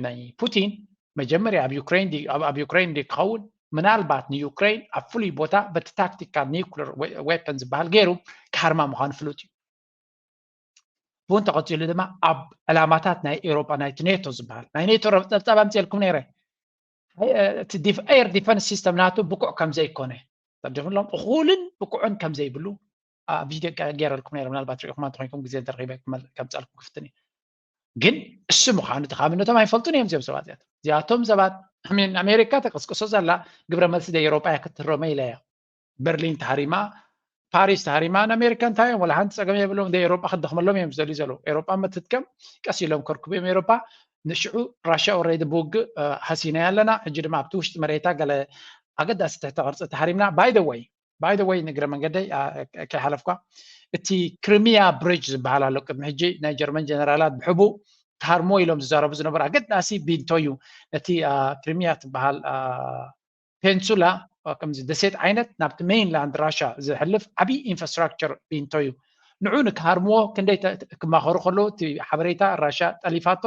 ናይ ፑቲን መጀመርያ ኣብ ዩክሬን ኣብ ዩክሬን ድዩ ክኸውን ምናልባት ንዩክሬን ኣብ ፍሉይ ቦታ በቲ ታክቲካል ኒኩለር ዌፐን ዝበሃል ገይሩ ክሃርማ ምዃኑ ፍሉጥ እዩ። ብውን ተቐፂሉ ድማ ኣብ ዕላማታት ናይ ኤሮጳ ናይቲ ኔቶ ዝበሃል ናይ ኔቶ ረብፀብፃብ ኣምፅኤልኩም ነይረ። እቲ ኤር ዲፈንስ ሲስተም ናቱ ብቁዕ ከም ዘይኮነ ተዲፍሎም እኹልን ብቁዕን ከም ዘይብሉ ቪድዮ ገይረልኩም ነይረ። ምናልባት ሪኢኹማ እንተኮይንኩም ግዜ እንተረኺበ ከምፀልኩም ክፍትን እዩ። ግን እሱ ምዃኑ ተኻምነቶም ኣይፈልጡን እዮም እዚኦም ሰባት እዚኣቶም። እዚኣቶም ሰባት ኣሜሪካ ተቀስቅሶ ዘላ ግብረ መልሲ ደ ኤሮጳ እያ ክትረመ ኢለ እያ። በርሊን ተሃሪማ፣ ፓሪስ ተሃሪማ፣ ንኣሜሪካ እንታይ እዮም ወላ ሓንቲ ፀገም የብሎም። ደ ኤሮጳ ክደኽመሎም እዮም ዝደልዩ ዘለዉ። ኤሮጳ መትትከም ቀስ ኢሎም ከርክቡ እዮም ኤሮጳ። ንሽዑ ራሽያ ኦረዲ ብውግእ ሃሲናያ ኣለና። ሕጂ ድማ ኣብቲ ውሽጢ መሬታ ገለ ኣገዳሲ ትሕተ ቅርፂ ተሃሪምና። ባይ ደ ወይ ባይ ደ ወይ ንግረ መንገደይ ከይሓለፍኳ እቲ ክሪሚያ ብሪጅ ዝበሃል ኣሎ። ቅድሚ ሕጂ ናይ ጀርመን ጀነራላት ብሕቡእ ተሃርሞ ኢሎም ዝዛረቡ ዝነበሩ ኣገዳሲ ቢንቶ እዩ። ነቲ ክሪሚያ ትበሃል ፔንሱላ ከምዚ ደሴት ዓይነት ናብቲ ሜይንላንድ ራሻ ዝሕልፍ ዓብዪ ኢንፍራስትራክቸር ቢንቶ እዩ። ንዑ ንክሃርምዎ ክንደይ ክማኸሩ ከለዉ እቲ ሓበሬታ ራሻ ጠሊፋቶ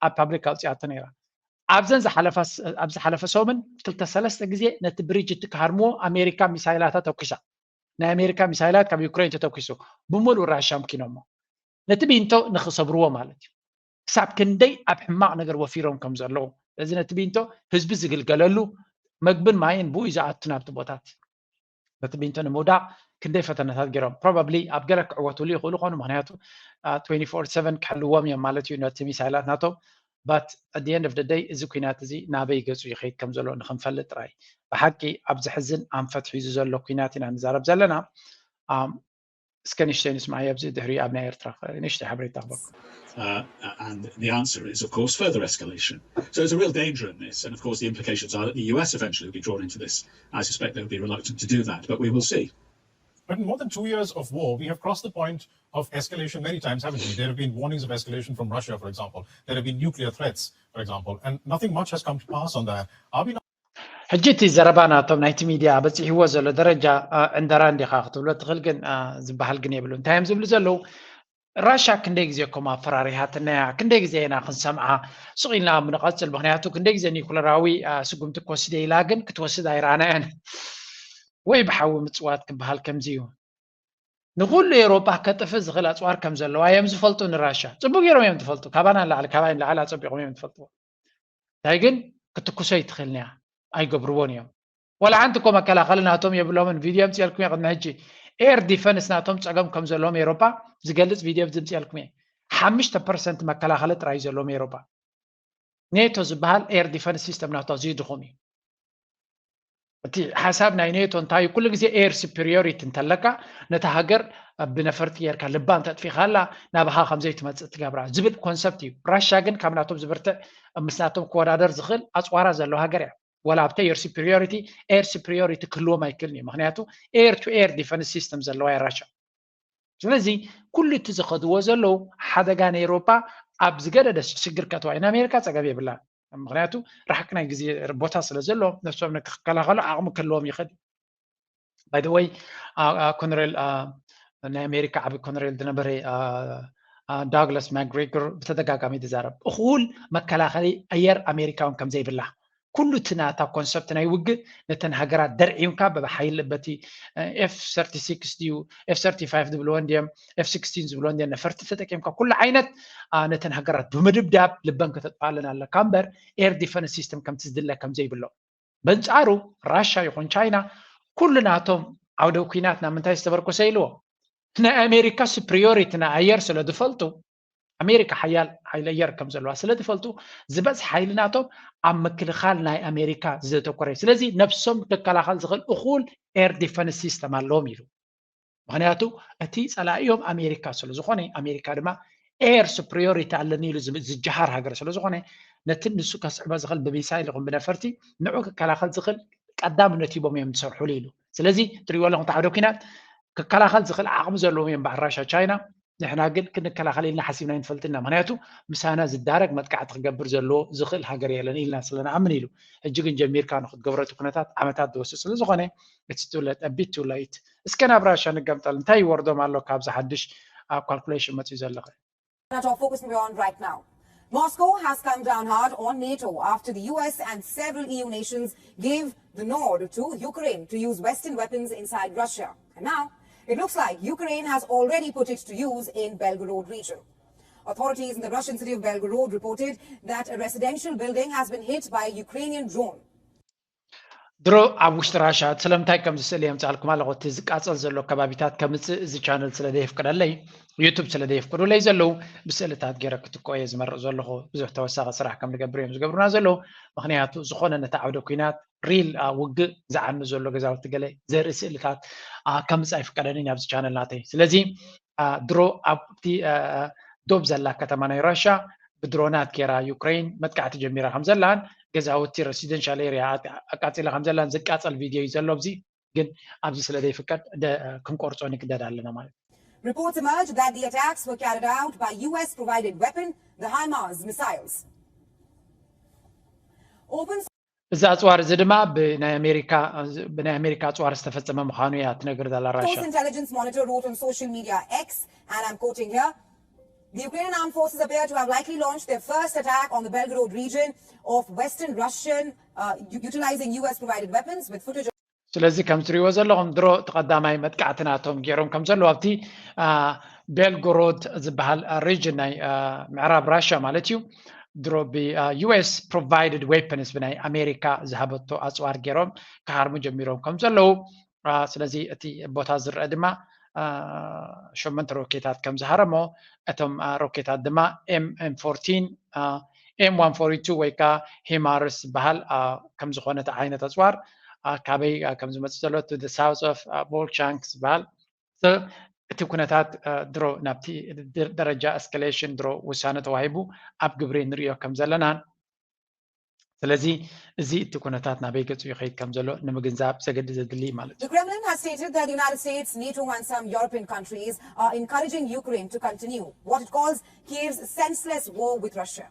ኣብ ፓብሊክ ኣውፅኣቶ ነይራ። ኣብዘን ኣብ ዝሓለፈ ሰሙን ክልተ ሰለስተ ግዜ ነቲ ብሪጅ እቲ ክሃርምዎ ኣሜሪካ ሚሳይላታ ተኩሳ። ናይ ኣሜሪካ ሚሳይላት ካብ ዩክሬን ተተኩሱ ብምሉእ ራሻ ኣምኪኖሞ። ነቲ ቢንቶ ንኽሰብርዎ ማለት እዩ። ክሳብ ክንደይ ኣብ ሕማቕ ነገር ወፊሮም ከም ዘለዉ። እዚ ነቲ ቢንቶ ህዝቢ ዝግልገለሉ፣ መግብን ማይን ብኡ እዩ ዝኣቱ ናብቲ ቦታት። ነቲ ቢንቶ ንምውዳቕ ክንደይ ፈተነታት ገይሮም። ፕሮባብሊ ኣብ ገለ ክዕወትሉ ይኽእሉ ኾኑ፣ ምኽንያቱ ትዌንቲ ፎር ሰቨን ክሕልዎም እዮም ማለት እዩ ነቲ ሚሳይላት ናቶም። But at the end of the day እዚ ኩናት እዚ ናበይ ገጹ ይኸይድ ከም ዘሎ ንኽንፈልጥ ጥራይ። ብሓቂ ኣብ ዘሕዝን ኣንፈት ሒዙ ዘሎ ኩናት ኢና ንዛረብ ዘለና። እስከ ንሽተይ ንስማዕ ኣብዚ ድሕሪ ኣብ ናይ ኤርትራ ንሽተይ ሓበሬታ ክበኩም። Uh, and the answer is, of course, further escalation. So there's a real danger in this. And of course, the implications are that the U S eventually will be drawn into this. I suspect they'll be reluctant to do that, but we will see. But in more than two years of war, we have crossed the point of escalation many times, haven't we? There have been warnings of escalation from Russia, for example. There have been nuclear threats, for example, and nothing much has come to pass on that. Are we not ሕጂ እቲ ዘረባ ናቶም ናይቲ ሚድያ በፂሕዎ ዘሎ ደረጃ ዕንደራ እንዲኻ ክትብሎ ትኽእል፣ ግን ዝበሃል ግን የብሉ። እንታይ እዮም ዝብሉ ዘለዉ? ራሻ ክንደይ ግዜ እኮ ኣፈራሪሃትና እያ፣ ክንደይ ግዜ ኢና ክንሰምዓ ስቕ ኢልና ኣብ ንቐፅል፣ ምክንያቱ ክንደይ ግዜ ኒኩለራዊ ስጉምቲ ክወስድ እያ ኢላ ግን ክትወስድ ኣይረኣናያን። ወይ ብሓዊ ምፅዋት ክበሃል ከምዚ እዩ። ንኩሉ ኤውሮጳ ከጥፍእ ዝኽእል ኣፅዋር ከም ዘለዋ እዮም ዝፈልጡ። ንራሻ ፅቡቅ ገይሮም እዮም ዝፈልጡ። ካባና ንላዕሊ፣ ካባይ ንላዕሊ ኣፀቢቆም እዮም ዝፈልጥዎ። እንታይ ግን ክትኩሶ ይትኽእልን እያ፣ ኣይገብርዎን እዮም። ወላ ሓንቲ እኮ መከላኸሊ ናቶም የብሎምን። ቪድዮ ኣምፅኤልኩም እየ ቅድሚ ሕጂ። ኤር ዲፈንስ ናቶም ፀገም ከም ዘለዎም ኤውሮጳ ዝገልፅ ቪድዮ ኣብዚ ኣምፅኤልኩም እየ። ሓሙሽተ ፐርሰንት መከላኸሊ ጥራይ ዘለዎም ኤውሮጳ። ኔቶ ዝበሃል ኤር ዲፈንስ ሲስተም ናቶ ኣዝዩ ድኹም እዩ። እቲ ሓሳብ ናይ ኔቶ እንታይ እዩ? ኩሉ ግዜ ኤር ሱፐሪዮሪቲ እንተለካ ነታ ሃገር ብነፈርቲ ጌርካ ልባ እንተጥፊኻላ ናባኻ ከም ዘይትመፅእ ትገብራ ዝብል ኮንሰፕት እዩ። ራሻ ግን ካብ ናቶም ዝብርትዕ ምስ ናቶም ክወዳደር ዝኽእል ኣፅዋራ ዘለዎ ሃገር እያ። ወላ ኣብቲ ኤር ሱፐሪዮሪቲ ኤር ሱፐሪዮሪቲ ክህልዎም ኣይክእልን እዩ። ምክንያቱ ኤር ቱ ኤር ዲፈንስ ሲስተም ዘለዋ እያ ራሻ። ስለዚ ኩሉ እቲ ዝኸድዎ ዘለዉ ሓደጋ ንኤውሮጳ ኣብ ዝገደደ ሽግር ከእትዋ እዩ። ንኣሜሪካ ጸገም የብላን፣ ምክንያቱ ርሕቂ ናይ ግዜ ቦታ ስለ ዘሎ ነብሶም ንክከላኸሉ ዓቕሚ ክህልዎም ይኽእል። ባይ ወይ ኮነሬል ናይ ኣሜሪካ ዓቢ ኮነሬል ዝነበረ ዳግላስ ማክግሬጎር ብተደጋጋሚ ትዛረብ፣ እኹል መከላኸሊ ኣየር ኣሜሪካ እውን ከም ዘይብላ። ኩሉ እቲ ናታ ኮንሰፕት ናይ ውግእ ነተን ሃገራት ደርዒምካ ብሓይሊ በቲ ኤፍ ሰርቲ ሲክስ ድዩ ኤፍ ሰርቲ ፋይቭ ዝብልወን ድዮም ኤፍ ሲክስቲን ዝብልወን ድዮም ነፈርቲ ተጠቂምካ ኩሉ ዓይነት ነተን ሃገራት ብምድብዳብ ልበን ከተጥፋለን ኣለካ እምበር ኤር ዲፈንስ ሲስተም ከምቲ ዝድለ ከም ዘይብሎ። በንጻሩ ራሻ ይኹን ቻይና ኩሉ ናቶም ዓውደ ኩናት ናብ ምንታይ ዝተመርኮሰ ኢልዎ ናይ ኣሜሪካ ሱፕሪዮሪቲ ናይ ኣየር ስለ ዝፈልጡ ኣሜሪካ ሓያል ሓይሊ ኣየር ከም ዘለዋ ስለ ዝፈልጡ ዝበዝሕ ሓይሊ ናቶም ኣብ ምክልኻል ናይ ኣሜሪካ ዘተኮረ እዩ። ስለዚ ነብሶም ክከላኸል ዝኽእል እኹል ኤር ዲፈንስ ሲስተም ኣለዎም ኢሉ። ምክንያቱ እቲ ፀላኢኦም ኣሜሪካ ስለ ዝኾነ ኣሜሪካ ድማ ኤር ሱፕሪዮሪቲ ኣለኒ ኢሉ ዝብ- ዝጀሃር ሃገር ስለ ዝኾነ ነቲ ንሱ ከስዕቦ ዝኽእል ብሚሳይል ይኹን ብነፈርቲ ንዑ ክከላኸል ዝኽእል ቀዳምነት ሂቦም እዮም ዝሰርሑሉ ኢሉ። ስለዚ ትሪእዎ ኣለኹም ተዓዶ ኪናት ክከላኸል ዝኽእል ዓቕሚ ዘለዎም እዮም በዓል ራሻ ቻይና። ንሕና ግን ክንከላኸል ኢልና ሓሲብና ኣይንፈልጥና ምክንያቱ ምሳና ዝዳረግ መጥቃዕቲ ክገብር ዘለዎ ዝኽእል ሃገር የለን ኢልና ስለ ንኣምን ኢሉ። ሕጂ ግን ጀሚርካ ንክትገብሮ እቲ ኩነታት ዓመታት ዝወስድ ስለ ዝኾነ it's too late a bit too late። እስከ ናብ ራሻ ንገምጠል እንታይ ይወርዶም ኣሎ ካብዚ ሓድሽ ካልኩሌሽን መፅዩ ዘለኸ? Our focus we're on right now. Moscow has come down hard on NATO after the U S and several E U nations gave the nod to Ukraine to use Western weapons inside Russia. And now, it looks like Ukraine has already put it to use in Belgorod region. Authorities in the Russian city of Belgorod reported that a residential building has been hit by a Ukrainian drone. ድሮ ኣብ ውሽጢ ራሻ ስለምንታይ ከም ዝስእል የምፃልኩም ኣለኹ። እቲ ዝቃፀል ዘሎ ከባቢታት ከምፅእ እዚ ቻነል ስለ ዘየፍቅደለይ ዩቱብ ስለ ዘየፍቅዱለይ ዘለዉ ብስእልታት ገይረ ክትኮ እየ ዝመርእ ዘለኹ። ብዙሕ ተወሳኺ ስራሕ ከም ንገብር እዮም ዝገብሩና ዘለዉ። ምክንያቱ ዝኾነ ነቲ ዓውደ ኩናት ሪል ውግእ ዝዓኑ ዘሎ ገዛውቲ ገለ ዘርኢ ስእልታት ከምፅእ ኣይፍቀደንን ኣብዚ ቻነል ናተይ። ስለዚ ድሮ ኣብቲ ዶብ ዘላ ከተማ ናይ ራሻ ብድሮናት ገይራ ዩክሬን መጥቃዕቲ ጀሚራ ከም ዘላን ገዛውቲ ሬሲደንሻል ኤሪያ ኣቃፂላ ከም ዘላን ዝቃፀል ቪድዮ እዩ ዘሎ። ኣብዚ ግን ኣብዚ ስለ ዘይፍቀድ ክንቆርፆ ንግደድ ኣለና ማለት እዩ። Reports emerged that the attacks were carried out by U S provided weapon, the HIMARS missiles. Open እዚ ኣፅዋር እዚ ድማ ብናይ ኣሜሪካ ብናይ ኣሜሪካ ኣፅዋር ዝተፈፀመ ምዃኑ እያ ትነግር ዘላ ራሻ። Source Intelligence Monitor wrote on social media X, and I'm quoting here, the Ukrainian armed forces appear to have likely launched their first attack on the Belgorod region of western Russian, uh, u- utilizing U S provided weapons with footage of ስለዚ ከም ትሪእዎ ዘለኹም ድሮ እቲ ቀዳማይ መጥቃዕቲ ናቶም ገይሮም ከም ዘለዉ ኣብቲ ቤልጎሮድ ዝበሃል ሪጅን ናይ ምዕራብ ራሽያ ማለት እዩ ድሮ ብ ዩኤስ ፕሮቫይድድ ዌፐንስ ብናይ ኣሜሪካ ዝሃበቶ ኣፅዋር ገይሮም ክሃርሙ ጀሚሮም ከም ዘለዉ ስለዚ እቲ ቦታ ዝረአ ድማ ሸመንተ ሮኬታት ከም ዝሃረሞ እቶም ሮኬታት ድማ ኤም ፎርቲን ኤም ዋን ፎርቲ ቱ ወይ ከዓ ሂማርስ ዝበሃል ከም ዝኾነ እቲ ዓይነት ኣፅዋር ካበይ ከም ዝመፅእ ዘሎ to the south of Volchansk ዝበሃል እቲ ኩነታት ድሮ ናብቲ ደረጃ ኤስካሌሽን ድሮ ውሳነ ተዋሂቡ ኣብ ግብሪ ንሪኦ ከም ዘለናን ስለዚ እዚ እቲ ኩነታት ናበይ ገፁ ይኸይድ ከም ዘሎ ንምግንዛብ ዘገድ ዘድሊ ማለት እዩ። The Kremlin has stated that the United States, NATO, and some European countries are encouraging Ukraine to continue what it calls Kiev's senseless war with Russia.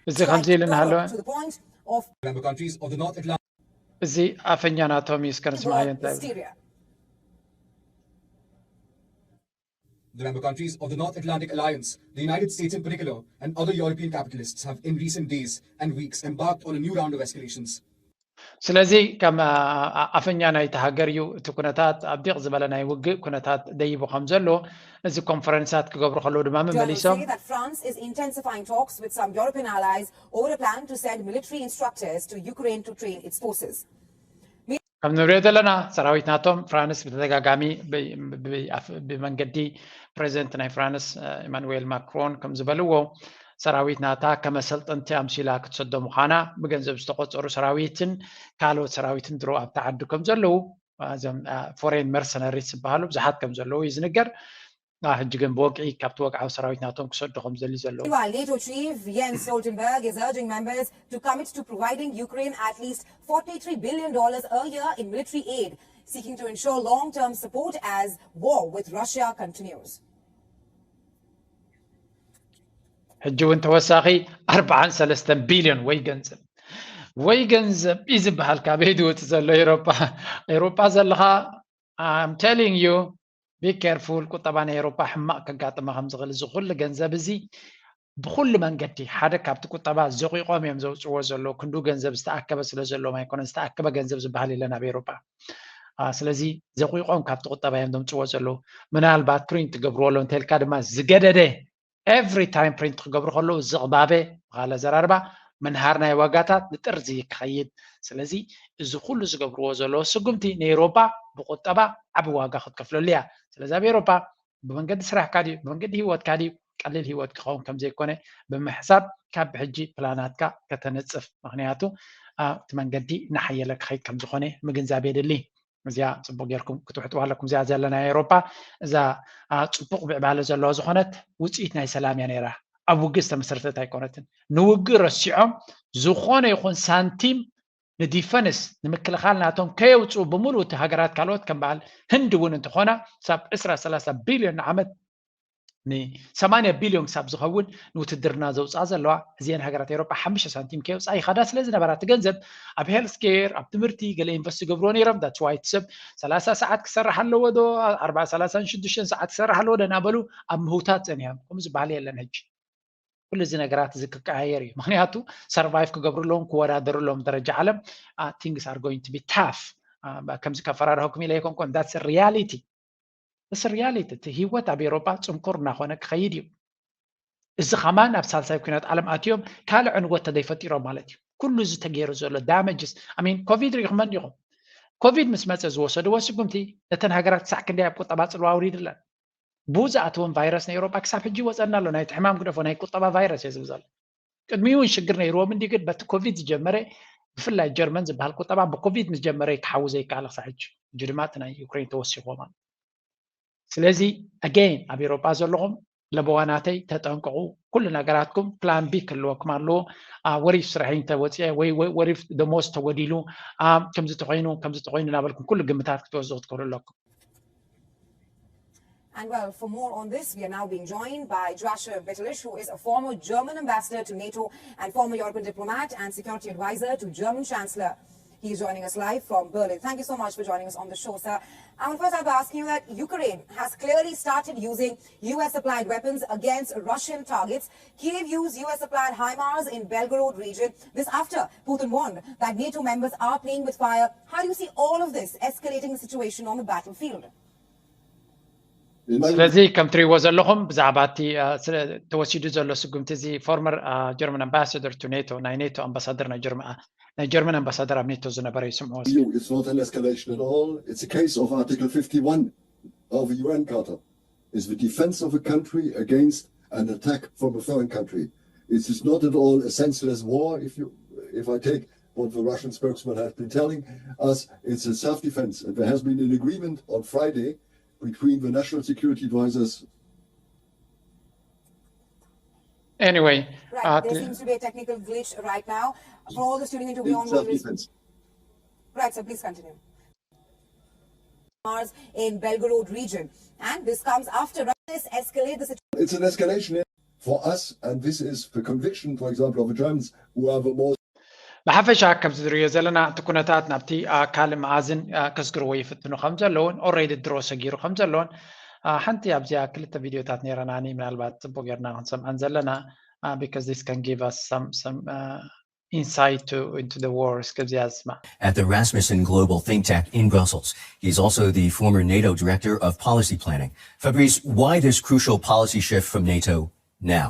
እዚ ከምዚ ኢሉ እናሃለወ to the point of Member countries of the North Atlantic እዚ ኣፈኛ ናቶም እዩ እስከ ንስማዓዮ እንታይ hysteria. The member countries of the North Atlantic Alliance, the United States in particular, and other European capitalists have in recent days and weeks embarked on a new round of escalations. ስለዚ ከም ኣፈኛ ናይቲ ሃገር እዩ እቲ ኩነታት ኣብ ዲቕ ዝበለ ናይ ውግእ ኩነታት ደይቡ ከም ዘሎ እዚ ኮንፈረንሳት ክገብሩ ከለዉ ድማ Journals መመሊሶም say that France is intensifying talks with some European allies over a plan to send military instructors to Ukraine to train its forces. ከም ንሪኦ ዘለና ሰራዊት ናቶም ፍራንስ ብተደጋጋሚ ብመንገዲ ፕሬዚደንት ናይ ፍራንስ ኢማኑዌል ማክሮን ከም ዝበልዎ ሰራዊት ናታ ከመሰልጠንቲ ኣምሲላ ክትሰዶ ምዃና ብገንዘብ ዝተቆፀሩ ሰራዊትን ካልኦት ሰራዊትን ድሮ ኣብቲ ዓዲ ከም ዘለዉ እዞም ፎሬን መርሰነሪስ ዝበሃሉ ብዙሓት ከም ዘለዉ እዩ ዝንገር ሕጂ ግን ብወግዒ ካብቲ ወግዓዊ ሰራዊት ናቶም ክሰዱ ከም ዘሊ ዘለዉ Meanwhile, NATO chief Jens Stoltenberg is urging members to commit to providing Ukraine at least forty-three billion dollars a year in military aid, seeking to ensure long-term support as war with Russia continues. ሕጂ እውን ተወሳኺ ኣርባዓን ሰለስተን ቢልዮን ወይ ገንዘብ ወይ ገንዘብ እዩ ዝበሃል ካበይ ዝወፅእ ዘሎ ኤሮፓ ኤሮፓ ዘለኻ I'm telling you be careful ቁጠባ ናይ ኤሮፓ ሕማቕ ከጋጥማ ከም ዝኽእል እዚ ኩሉ ገንዘብ እዚ ብኩሉ መንገዲ ሓደ ካብቲ ቁጠባ ዘቂቖም እዮም ዘውፅዎ ዘለዉ ክንዱ ገንዘብ ዝተኣከበ ስለ ዘለዎም ኣይኮነን ዝተኣከበ ገንዘብ ዝበሃል የለን ኣብ ኤሮፓ ስለዚ ዘቂቖም ካብቲ ቁጠባ እዮም ዘምፅዎ ዘለዉ ምናልባት ፕሪንት ትገብርዎ ኣለዉ እንተልካ ድማ ዝገደደ every time ፕሪንት ክገብሩ ከለዉ ዝቕባበ ብካለ ዘራርባ ምንሃር ናይ ዋጋታት ንጥርዚ ክኸይድ ስለዚ እዚ ኩሉ ዝገብርዎ ዘለዉ ስጉምቲ ንኤሮፓ ብቁጠባ ዓቢ ዋጋ ክትከፍለሉ እያ ስለዚ ኣብ ኤሮፓ ብመንገዲ ስራሕካ ድዩ ብመንገዲ ህይወትካ ድዩ ቀሊል ህይወት ክኸውን ከም ዘይኮነ ብምሕሳብ ካብ ብሕጂ ፕላናትካ ከተነፅፍ ምክንያቱ እቲ መንገዲ እናሓየለ ክኸይድ ከም ዝኾነ ምግንዛብ የድሊ እዚኣ ፅቡቅ ጌርኩም ክትውሕጥዋ ኣለኩም እዚኣ ዘለና ኤሮፓ እዛ ፅቡቅ ምዕባለ ዘለዋ ዝኾነት ውፅኢት ናይ ሰላም እያ ነይራ ኣብ ውግእ ዝተመሰረተት ኣይኮነትን ንውግእ ረሲዖም ዝኾነ ይኹን ሳንቲም ንዲፈንስ ንምክልኻል ናቶም ከየውፅኡ ብምሉእ እቲ ሃገራት ካልኦት ከም በዓል ህንዲ እውን እንተኾና ክሳብ ዕስራ ሰላሳ ቢልዮን ንዓመት ን80 ቢልዮን ክሳብ ዝኸውን ንውትድርና ዘውፅኣ ዘለዋ እዚአን ሃገራት ኤሮጳ ሓሙሽተ ሳንቲም ከየውፅኣ ይኸዳ ስለ ዝነበራ እቲ ገንዘብ ኣብ ሄልስ ኬር ኣብ ትምህርቲ ገለ ኢንቨስት ይገብርዎ ነይሮም that's why እቲ ሰብ ሰላሳ ሰዓት ክሰርሕ ኣለዎ ዶ ኣርባ ሰላሳን ሽዱሽተን ሰዓት ክሰርሕ ኣለዎ ዶ እናበሉ ኣብ ምህውታት ፀኒሖም ከምኡ ዝበሃል የለን ሕጂ ኩሉ እዚ ነገራት እዚ ክቀያየር እዩ ምክንያቱ survive ክገብሩ ኣለዎም ክወዳደሩ ኣለዎም ደረጃ ዓለም things are going to be tough ከምዚ ከፈራርሀኩም ኢለ ኣይኮንኮን that's reality that's reality እቲ ህይወት ኣብ ኤሮጳ ፅንኩር እናኾነ ክኸይድ እዩ እዚ ከማን ኣብ ሳልሳይ ኩናት ዓለም ኣትዮም ካልእ ዕንወት ተዘይፈጢሮም ማለት እዩ ኩሉ እዚ ተገይሩ ዘሎ damages I mean ኮቪድ ሪኢኹመን ዲኹም ኮቪድ ምስ መፀ ዝወሰድዎ ስጉምቲ ነተን ሃገራት ክሳዕ ክንደይ ኣብ ቁጠባ ፅልዋ ኣውሪድለን ብኡ ዝኣተወን ቫይረስ ናይ ኤውሮጳ ክሳብ ሕጂ ይወፀና ኣሎ ናይቲ ሕማም ግደፎ ናይ ቁጠባ ቫይረስ እየ ዝብል ዘሎ ቅድሚኡ እውን ሽግር ነይርዎም እንዲ ግን በቲ ኮቪድ ዝጀመረ ብፍላይ ጀርመን ዝበሃል ቁጠባ ብኮቪድ ምስ ጀመረ ክሓዊ ዘይከኣለ ክሳብ ሕጂ ሕጂ ድማ እቲ ናይ ዩክሬን ተወሲኽዎ ማለት ስለዚ ኣገይን ኣብ ኤውሮጳ ዘለኹም ለበዋናተይ ተጠንቀቑ ኩሉ ነገራትኩም ፕላን ቢ ክህልወኩም ኣለዎ ወሪፍ ስራሐይ እንተወፅአ ወይ ወሪፍ ደሞዝ ተጎዲሉ ከምዚ ተኮይኑ ከምዚ ተኮይኑ እናበልኩም ኩሉ ግምታት ክትወስዱ ክትክእሉ ኣለኩም And well, for more on this, we are now being joined by Joachim Bitterlich, who is a former German ambassador to NATO and former European diplomat and security advisor to German Chancellor He's joining us live from Berlin. Thank you so much for joining us on the show, sir. I will first have to ask you that Ukraine has clearly started using U S supplied weapons against Russian targets. Kiev used U S supplied HIMARS in Belgorod region. This after Putin warned that NATO members are playing with fire. How do you see all of this escalating the situation on the battlefield? ስለዚ ከም ትሪእዎ ዘለኹም ብዛዕባ እቲ ተወሲዱ ዘሎ ስጉምቲ እዚ former German ambassador to NATO ናይ NATO ኣምባሳደር ናይ ጀርመን ኣምባሳደር ኣብ ኔቶ ዝነበረ ይስምዖ። It's not an escalation at all. It's a case of Article fifty-one of the U N Charter. It's the defense of a country against an attack from a foreign country. It is not at all a senseless war. If you, if I take what the Russian spokesman has been telling us, it's a self-defense. And there has been an agreement on Friday between the national security advisors. Anyway, right, uh, there seems to be a technical glitch right now. For all the students who be on self-defense. Right, so please continue. Mars in Belgorod region. And this comes after this escalate the situation. It's an escalation for us, and this is the conviction, for example, of the Germans who are the most ብሓፈሻ ከምዚ ዝሪዮ ዘለና እቲ ኩነታት ናብቲ ካልእ መኣዝን ከስግርዎ ይፍትኑ ከም ዘለውን already ድሮ ሰጊሩ ከም ዘለውን ሓንቲ ኣብዚኣ ክልተ ቪድዮታት ነይረናኒ ምናልባት ፅቡቅ ጌርና ክንሰምዐን ዘለና because this can give us some some insight to into the war እስከዚኣ ዝስማዕ At the Rasmussen Global Think Tank in Brussels. He's also the former NATO Director of Policy Planning. Fabrice, why this crucial policy shift from NATO now?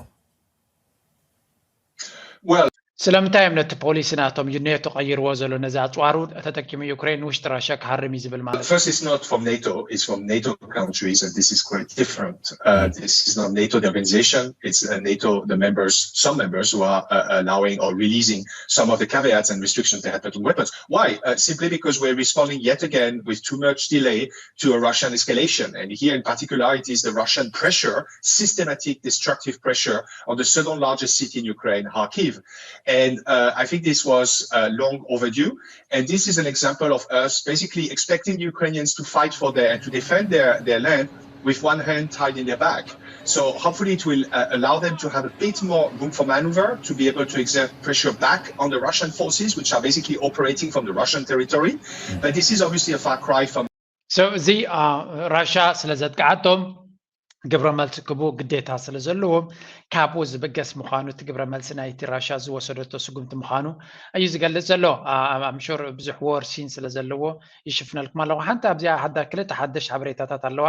ስለምንታይ እዮም ነቲ ፖሊሲ ናቶም ኔቶ ቀይርዎ ዘሎ ነዚ ኣፅዋሩ ተጠቂሙ ዩክሬን ንውሽጢ ራሽያ ክሃርም እዩ ዝብል ማለት First, it's not from NATO, it's from NATO countries, and this is quite different. Uh, this is not NATO, the organization, it's uh, NATO, the members, some members who are uh, allowing or releasing some of the caveats and restrictions they had put on weapons. Why? Uh, simply because we're responding yet again with too much delay to a Russian escalation. And here in particular, it is the Russian pressure, systematic destructive pressure on the second largest city in Ukraine, Kharkiv. And uh, I think this was uh, long overdue. And this is an example of us basically expecting Ukrainians to fight for their and to defend their, their land with one hand tied in their back. So hopefully it will uh, allow them to have a bit more room for maneuver to be able to exert pressure back on the Russian forces, which are basically operating from the Russian territory. But this is obviously a far cry from So እዚ ራሻ ስለ ዘጥቃዓቶም ግብረ መልሲ ክቡ ግዴታ ስለ ዘለዎም ካብኡ ዝበገስ ምዃኑ እቲ ግብረ መልሲ ናይቲ ራሻ ዝወሰደቶ ስጉምቲ ምዃኑ እዩ ዝገልጽ ዘሎ። ኣምሹር ብዙሕ ወር ሲን ስለ ዘለዎ ይሽፍነልኩም ኣለኹ። ሓንቲ ኣብዚኣ ሓዳ ክልተ ሓደሽ ሓበሬታታት ኣለዋ።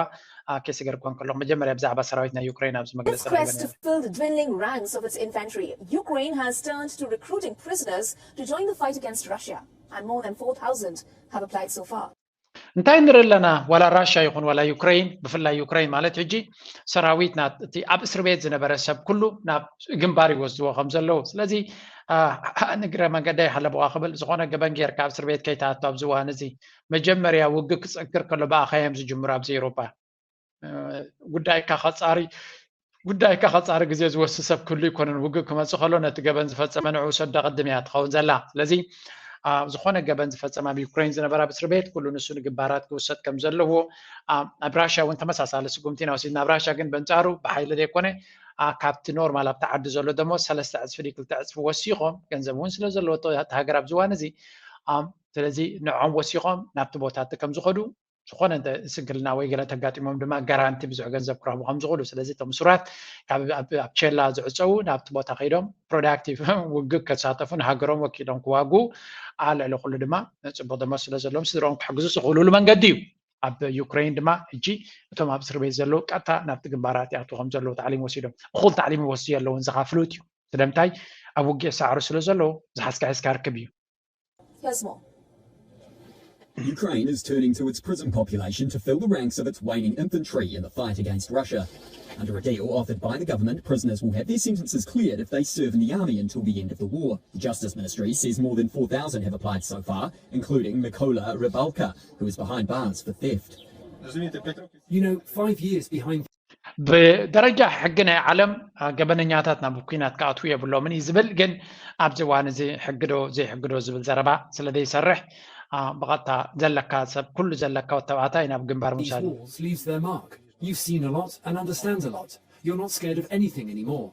ከይሰገርኩ ከለኹ መጀመርያ ብዛዕባ ሰራዊት ናይ ዩክሬን ኣብዚ መግለፂ Its quest to fill the dwindling ranks of its infantry, Ukraine has turned to recruiting prisoners to join the fight against Russia, and more than four thousand have applied so far. እንታይ ንርኢ ኣለና? ዋላ ራሽያ ይኹን ዋላ ዩክሬን፣ ብፍላይ ዩክሬን ማለት ሕጂ ሰራዊት እቲ ኣብ እስር ቤት ዝነበረ ሰብ ኩሉ ናብ ግንባር ይወስድዎ ከም ዘለዉ። ስለዚ ንግረ መንገደይ ሃለብዋ ክብል ዝኾነ ገበን ጌርካ ኣብ እስር ቤት ከይትኣቱ ኣብዚ እዋን እዚ መጀመርያ ውግእ ክፀግር ከሎ ብኣኻ እዮም ዝጅምሩ ኣብዚ ኤውሮጳ። ጉዳይካ ከፃሪ ጉዳይካ ከፃሪ ግዜ ዝወስድ ሰብ ክህሉ ኣይኮነን። ውግእ ክመፅእ ከሎ ነቲ ገበን ዝፈፀመ ንዕኡ ሰዶ ቅድም እያ ትኸውን ዘላ። ስለዚ ዝኾነ ገበን ዝፈፀመ ኣብ ዩክሬን ዝነበረ ኣብ እስር ቤት ኩሉ ንሱ ንግንባራት ክውሰድ ከም ዘለዎ ኣብ ራሽያ እውን ተመሳሳሊ ስጉምቲ ኢና ወሲድና። ኣብ ራሽያ ግን በንፃሩ ብሓይሊ ዘይኮነ ካብቲ ኖርማል ኣብቲ ዓዲ ዘሎ ደሞ ሰለስተ ዕፅፊ ድዩ ክልተ ዕፅፊ ወሲኾም ገንዘብ እውን ስለ ዘለዎ እቲ ሃገር ኣብዚ እዋን እዚ ስለዚ ንዖም ወሲኾም ናብቲ ቦታ እቲ ከም ዝኸዱ ዝኾነ እንተ ስንክልና ወይ ገለ ተጋጢሞም ድማ ጋራንቲ ብዙሕ ገንዘብ ክረኽቡ ከም ዝኽእሉ። ስለዚ እቶም እሱራት ካብ ኣብ ቸላ ዝዕፀዉ ናብቲ ቦታ ከይዶም ፕሮዳክቲቭ ውግእ ከሳተፉ ንሃገሮም ወኪሎም ክዋግኡ፣ ልዕሊ ኩሉ ድማ ፅቡቅ ደሞዝ ስለ ዘለዎም ስድርኦም ክሕግዙ ዝኽእሉሉ መንገዲ እዩ። ኣብ ዩክሬን ድማ ሕጂ እቶም ኣብ እስር ቤት ዘለዉ ቀጥታ ናብቲ ግንባራት ይኣትዉ ከም ዘለዉ ታዕሊም ወሲዶም እኹል ታዕሊም ይወስዱ ኣለዉ። እዚ ከዓ ፍሉጥ እዩ። ስለምንታይ ኣብ ውግእ ይሰዓሩ ስለ ዘለዉ ዝሓዝካ ሒዝካ ርክብ እዩ። Here's more. Ukraine is turning to its prison population to fill the ranks of its waning infantry in the fight against Russia. Under a deal offered by the government, prisoners will have their sentences cleared if they serve in the army until the end of the war. The Justice Ministry says more than four thousand have applied so far, including Mykola Rybalka, who is behind bars for theft. You know, five years behind ብደረጃ ሕጊ ናይ ዓለም ገበነኛታት ናብ ኩናት ክኣትዉ የብሎምን እዩ ዝብል። ግን ኣብዚ እዋን እዚ ሕጊ ዶ ዘይሕጊ ዶ ዝብል ዘረባ ስለ ዘይሰርሕ ብቐጥታ ዘለካ ሰብ ኩሉ ዘለካ ወተባዕታይ ናብ ግንባር these ምውሳድ እዩ። walls leaves their mark. You've seen a lot and understand a lot. You're not scared of anything anymore.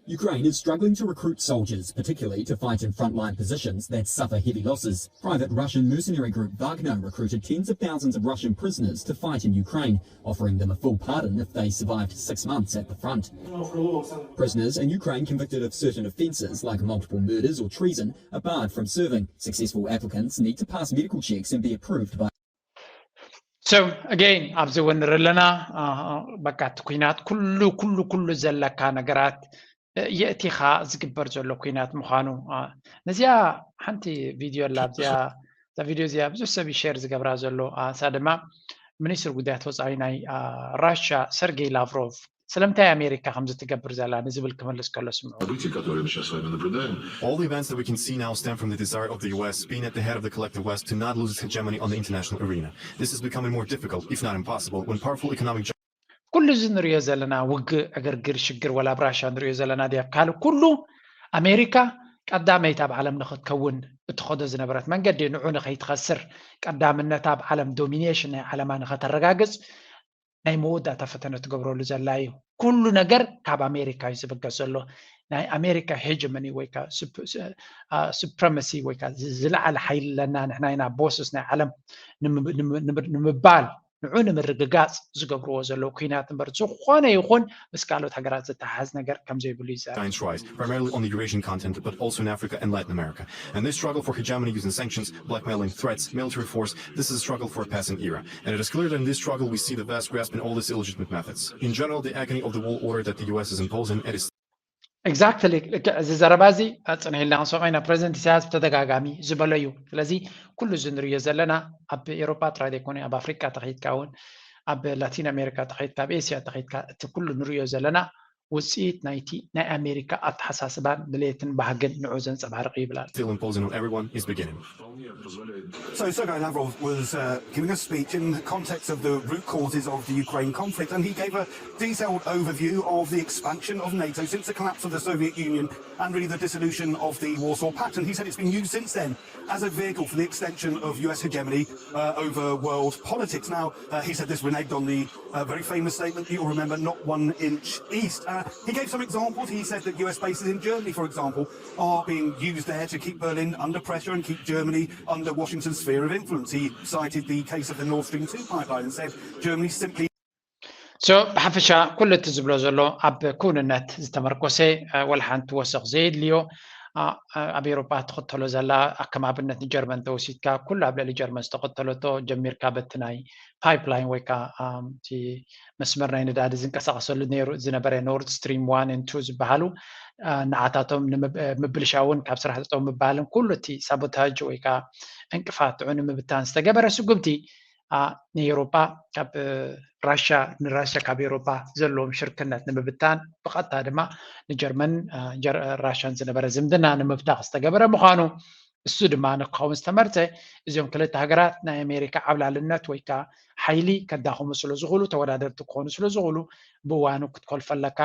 Ukraine is struggling to recruit soldiers, particularly to fight in frontline positions that suffer heavy losses. Private Russian mercenary group Wagner recruited tens of thousands of Russian prisoners to fight in Ukraine, offering them a full pardon if they survived six months at the front. Prisoners in Ukraine convicted of certain offences like multiple murders or treason are barred from serving. Successful applicants need to pass medical checks and be approved by So again ኣብዚ እውን ንርኢ ኣለና። በቃ እቲ ኩናት ኩሉ ኩሉ ኩሉ ዘለካ ነገራት የእቲኻ ዝግበር ዘሎ ኩናት ምዃኑ። ነዚኣ ሓንቲ ቪድዮ ኣላ ኣብዚኣ እዛ ቪድዮ እዚኣ ብዙሕ ሰብ ሸር ዝገብራ ዘሎ። እሳ ድማ ሚኒስትር ጉዳያት ወፃኢ ናይ ራሻ ሰርጌይ ላቭሮቭ ስለምንታይ ኣሜሪካ ከምዚ ትገብር ዘላ ንዝብል ክመልስ ከሎ ስምዑ። All the events that we can see now stem from the desire of the U S being at the head of the collective West to not lose its hegemony on the international arena. This is becoming more difficult, if not impossible, when powerful economic ኩሉ እዚ ንሪኦ ዘለና ውግእ ዕግርግር ሽግር ወላ ኣብ ራሻ ንሪኦ ዘለና ድያ ካልእ ኩሉ ኣሜሪካ ቀዳመይቲ ኣብ ዓለም ንኽትከውን እትኸዶ ዝነበረት መንገዲ ንዑ ንኸይትኸስር ቀዳምነታ ኣብ ዓለም ዶሚኔሽን ናይ ዓለማ ንኸተረጋግፅ ናይ መወዳእታ ፈተነ ትገብረሉ ዘላ እዩ። ኩሉ ነገር ካብ ኣሜሪካ እዩ ዝብገስ ዘሎ። ናይ ኣሜሪካ ሄጀመኒ ወይ ከዓ ሱፕረመሲ ወይ ከዓ ዝለዓለ ሓይሊ ኣለና ንሕና ኢና ቦስስ ናይ ዓለም ንምባል ንዑ ንምርግጋፅ ዝገብርዎ ዘለዉ ኩናት እምበር ዝኾነ ይኹን ምስ ካልኦት ሃገራት ዝተሓሓዝ ነገር ከምዘይብሉ ይዛረብ። Giants rise, primarily on the Eurasian continent, but also in Africa and Latin America. And this struggle for hegemony using sanctions, blackmailing, threats, military force, this is a struggle for a passing era. And it is clear that in this struggle we see the vast grasp in all these illegitimate methods. In general, the agony of the world order that the U S is imposing, it is Exactly. ልክዕ እዚ ዘረባ እዚ ኣፅንሒልና ክንሰምዖ ኢና። ፕሬዚደንት ኢሳያስ ብተደጋጋሚ ዝበሎ እዩ። ስለዚ ኩሉ እዚ ንሪኦ ዘለና ኣብ ኤሮፓ ጥራይ ዘይኮነ ኣብ ኣፍሪቃ ተኸይድካ እውን ኣብ ላቲን ኣሜሪካ ተኸይድካ ኣብ ኤስያ ተኸይድካ እቲ ኩሉ ንሪኦ ዘለና ውፅኢት ናይቲ ናይ ኣሜሪካ ኣተሓሳስባን ድሌትን ባህግን ንዑ ዘንፀባርቕ ይብላል። still imposing on everyone is beginning. So Sergei Lavrov was uh, giving a speech in the context of the root causes of the Ukraine conflict, and he gave a detailed overview of the expansion of NATO since the collapse of the Soviet Union and really the dissolution of the Warsaw Pact. And he said it's been used since then as a vehicle for the extension of U S hegemony uh, over world politics. Now, uh, he said this reneged on the uh, very famous statement that you'll remember, not one inch east. Uh, he gave some examples. He said that U S bases in Germany, for example, are being used there to keep Berlin under pressure and keep Germany under Washington's sphere of influence. He cited the case of the Nord Stream two pipeline and said Germany simply So ብሓፈሻ ኩሉ እቲ ዝብሎ ዘሎ ኣብ ክውንነት ዝተመርኮሰ ወላ ሓንቲ ወሰኽ ዘየድልዮ ኣብ ኤሮፓ ትኽተሎ ዘላ ኣከማብነት ንጀርመን ተወሲድካ ኩሉ ኣብ ልዕሊ ጀርመን ዝተኸተለቶ ጀሚርካ በቲ ናይ ፓይፕላይን ወይ ከዓ እቲ መስመር ናይ ነዳዲ ዝንቀሳቀሰሉ ነይሩ ዝነበረ ኖርድ ስትሪም ዋን ን ቱ ዝበሃሉ ንዓታቶም ምብልሻውን ካብ ስራሕ ጠጠው ምባልን ኩሉ እቲ ሳቦታጅ ወይ ከዓ እንቅፋት ንዑ ንምብታን ዝተገበረ ስጉምቲ ንኤውሮጳ ካብ ራሻ ንራሻ ካብ ኤውሮጳ ዘለዎም ሽርክነት ንምብታን ብቐጥታ ድማ ንጀርመን ራሻን ዝነበረ ዝምድና ንምብታኽ ዝተገበረ ምዃኑ እሱ ድማ ንክኸውን ዝተመርፀ እዚኦም ክልተ ሃገራት ናይ ኣሜሪካ ዓብላልነት ወይ ከዓ ሓይሊ ከዳኽሙ ስለ ዝኽእሉ ተወዳደርቲ ክኾኑ ስለ ዝኽእሉ ብእዋኑ ክትኮልፈለካ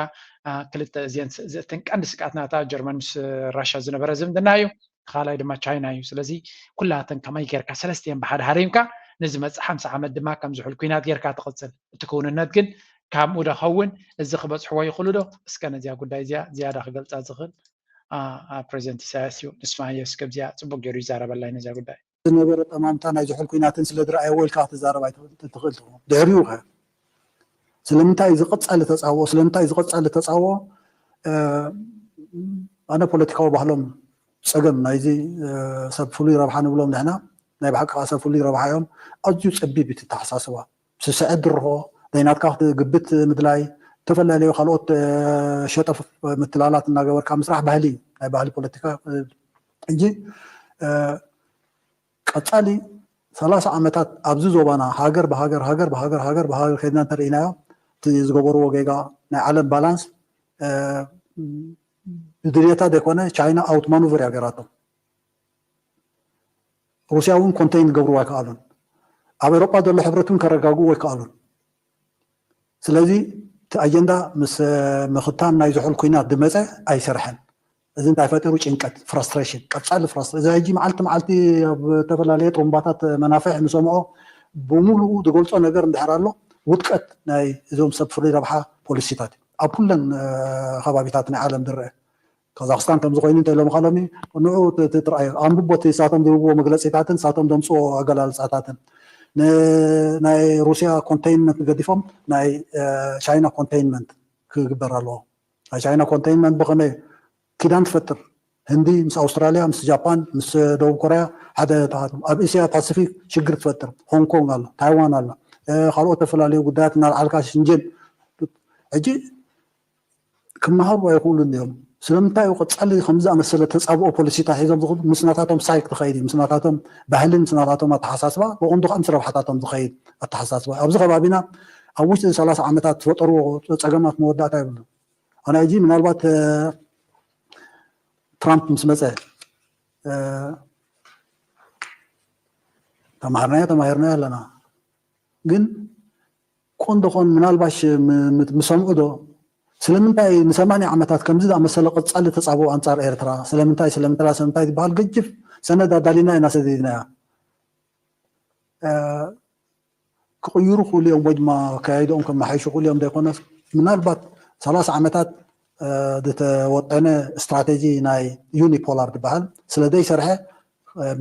ክልተ እዚን እተን ቀንዲ ስግኣት ናታ ጀርመን ምስ ራሻ ዝነበረ ዝምድና እዩ። ካልኣይ ድማ ቻይና እዩ። ስለዚ ኩላተን ከመይ ጌርካ ሰለስቲኤን ብሓደ ሃሪምካ ንዝመፅእ ሓምሳ ዓመት ድማ ከም ዝሑል ኩናት ጌርካ ትቕፅል። እቲ ክውንነት ግን ካብ ምኡ ዶ ኸውን እዚ ክበፅሕዎ ይኽእሉ ዶ? እስከ ነዚኣ ጉዳይ እዚኣ ዝያዳ ክገልፃ ዝኽእል ፕሬዚደንት ኢሳያስ እዩ። ንስማዮ እስከ ብዚኣ ፅቡቅ ገይሩ ይዛረበላይ ነዚኣ ጉዳይ። ዝነበረ ጠማምታ ናይ ዝሑል ኩናትን ስለ ዝረኣየዎ ኢልካ ክትዛረብ ኣይትኽእል ትኸውን። ድሕሪኡ ከ ስለምንታይ ዝቐፀለ ተፃውኦ ስለምንታይ ዝቐፀለ ተፃውኦ ኣነ ፖለቲካዊ ባህሎም ፀገም ናይዚ ሰብ ፍሉይ ረብሓ ንብሎም ንሕና ናይ ብሓቂ ከዓ ሰብ ፍሉይ ረብሓ እዮም። ኣዝዩ ፀቢብ እዩ እቲ ኣተሓሳስባ ስስዐ ድርኾ ናይ ናትካ ግብት ምድላይ ዝተፈላለዩ ካልኦት ሸጠፍ ምትላላት እናገበርካ ምስራሕ ባህሊ እዩ ናይ ባህሊ ፖለቲካ ሕጂ ቀፃሊ ሰላሳ ዓመታት ኣብዚ ዞባና ሃገር ብሃገር ሃገር ብሃገር ሃገር ብሃገር ከይድና እንተርኢናዮ እቲ ዝገበርዎ ጌጋ ናይ ዓለም ባላንስ ብድልየታ ዘይኮነ ቻይና ኣውት ማኑቨር እያ ገይራቶም። ሩስያ እውን ኮንቴይን ክገብርዎ ኣይከኣሉን። ኣብ ኤሮጳ ዘሎ ሕብረት እውን ከረጋግኡ ኣይከኣሉን። ስለዚ እቲ ኣጀንዳ ምስ ምኽታም ናይ ዝሑል ኩናት ዝመፀ ኣይሰርሐን። እዚ እንታይ ፈጢሩ? ጭንቀት፣ ፍራስትሬሽን፣ ቀፃሊ ፍራስትሬሽን። እዚ ሕጂ መዓልቲ መዓልቲ ኣብ ዝተፈላለየ ጥሩምባታት መናፍሕ ንሰምዖ ብምሉኡ ዝገልፆ ነገር እንድሕር ኣሎ ውድቀት ናይ እዞም ሰብ ፍሉይ ረብሓ ፖሊሲታት እዩ። ኣብ ኩለን ከባቢታት ናይ ዓለም ዝረአ። ካዛክስታን ከምዚ ኮይኑ እንተ ኢሎም ካሎሚ ንዑ ትርኣዩ፣ ኣንብቦ እቲ ንሳቶም ዝህብዎ መግለፂታትን ንሳቶም ዘምፅዎ ኣገላልፃታትን። ናይ ሩስያ ኮንቴይንመንት ገዲፎም ናይ ቻይና ኮንቴይንመንት ክግበር ኣለዎ። ናይ ቻይና ኮንቴይንመንት ብኸመይ ኪዳን ትፈጥር? ህንዲ ምስ ኣውስትራልያ፣ ምስ ጃፓን፣ ምስ ደቡብ ኮርያ ሓደ ተኣትም። ኣብ እስያ ፓሲፊክ ሽግር ትፈጥር። ሆንግ ኮንግ ኣሎ፣ ታይዋን ኣሎ፣ ካልኦት ተፈላለዩ ጉዳያት እናልዓልካ ሽንጀን። ሕጂ ክመሃሩ ኣይኽእሉን እዮም። ስለምንታይ እዩ ቀጻሊ ከምዚ ዝኣመሰለ ተጻብኦ ፖሊሲታት ሒዞም ዝኽዱ? ምስ ናታቶም ሳይክ ዝኸይድ እዩ፣ ምስ ናታቶም ባህልን ምስ ናታቶም ኣተሓሳስባ፣ ብቐንዱ ከዓ ምስ ረብሓታቶም ዝኸይድ ኣተሓሳስባ። ኣብዚ ከባቢና ኣብ ውሽጢ ሰላሳ ዓመታት ዝፈጠርዎ ጸገማት መወዳእታ የብሉን። ኣነ ሕጂ ምናልባት ትራምፕ ምስ መፀ ተማሃርናዮ ተማሂርናዮ ኣለና። ግን ኮን ዶ ኮን ምናልባሽ ምሰምዑ ዶ ስለምንታይ ንሰማንያ ዓመታት ከምዚ ዝኣመሰለ ቀፃሊ ተፃብኦ ኣንፃር ኤርትራ ስለምንታይ ስለምንታይ ስለምንታይ ዝበሃል ገጅፍ ሰነድ ኣዳሊና ኢና ሰዲድናያ። ክቕይሩ ክእሉ እዮም ወይ ድማ ኣካያይድኦም ከመሓይሹ ክእሉ እዮም ዘይኮነስ ምናልባት ሰላሳ ዓመታት ዝተወጠነ ስትራቴጂ ናይ ዩኒፖላር ዝበሃል ስለ ዘይሰርሐ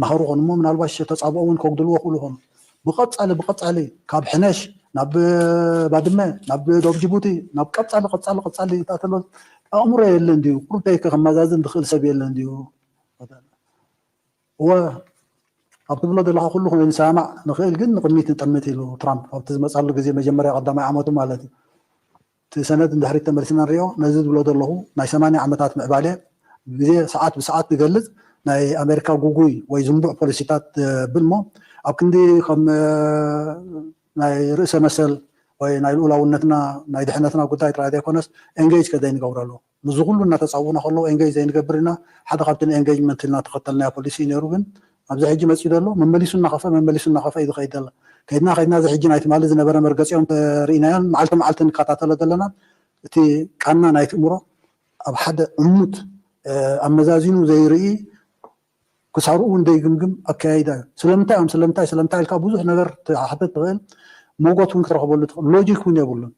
መሃሩ ኾኑ እሞ ምናልባት ተፃብኦ እውን ከጉድልዎ ክእሉ ኾኑ። ብቐፃሊ ብቐፃሊ ካብ ሕነሽ ናብ ባድመ ናብ ዶብ ጅቡቲ ናብ ቀፃሊ ቀፃሊ ቀፃሊ ተሎ ኣእምሮ የለን ድዩ? ቁርደይ ከመዛዝን ዝኽእል ሰብ የለን ድዩ? እወ ኣብ ትብሎ ዘለኻ ኩሉ ክንሰማማዕ ንኽእል፣ ግን ንቕድሚት ንጠምት ኢሉ ትራምፕ ኣብቲ ዝመፃሉ ግዜ መጀመርያ ቀዳማይ ዓመቱ ማለት እዩ። እቲ ሰነድ ንድሕሪት ተመሊስና ንሪኦ ነዚ ዝብሎ ዘለኹ ናይ ሰማንያ ዓመታት ምዕባለ ግዜ ሰዓት ብሰዓት ዝገልፅ ናይ ኣሜሪካ ጉጉይ ወይ ዝንቡዕ ፖሊሲታት ብል እሞ ኣብ ክንዲ ከም ናይ ርእሰ መሰል ወይ ናይ ልኡላውነትና ናይ ድሕነትና ጉዳይ ጥራይ ዘይኮነስ ኤንጌጅ ከዘይንገብረሉ ምስዚ ኩሉ እናተፃውኡና ከለዉ ኤንጌጅ ዘይንገብር ኢና። ሓደ ካብቲ ንኤንጌጅመንት ኢልና ተኸተልናዮ ፖሊሲ እዩ ነይሩ። ግን ኣብዚ ሕጂ መፂኡ ዘሎ መመሊሱ እናኸፈ መመሊሱ እናኸፈ እዩ ዝኸይድ ዘሎ። ከይድና ከይድና እዚ ሕጂ ናይ ትማሊ ዝነበረ መርገፂኦም ተርኢናዮን መዓልቲ መዓልቲ ንከታተሎ ዘለና እቲ ቃና ናይ ትእምሮ ኣብ ሓደ ዕሙት ኣመዛዚኑ ዘይርኢ ክሳርኡ እውን ዘይግምግም ኣከያይዳ እዩ። ስለምንታይ እዮም ስለምንታይ ስለምንታይ ኢልካ ብዙሕ ነገር ክትሓትት ትኽእል፣ ሞጎት እውን ክትረኽበሉ ትኽእል፣ ሎጂክ እውን የብሉን።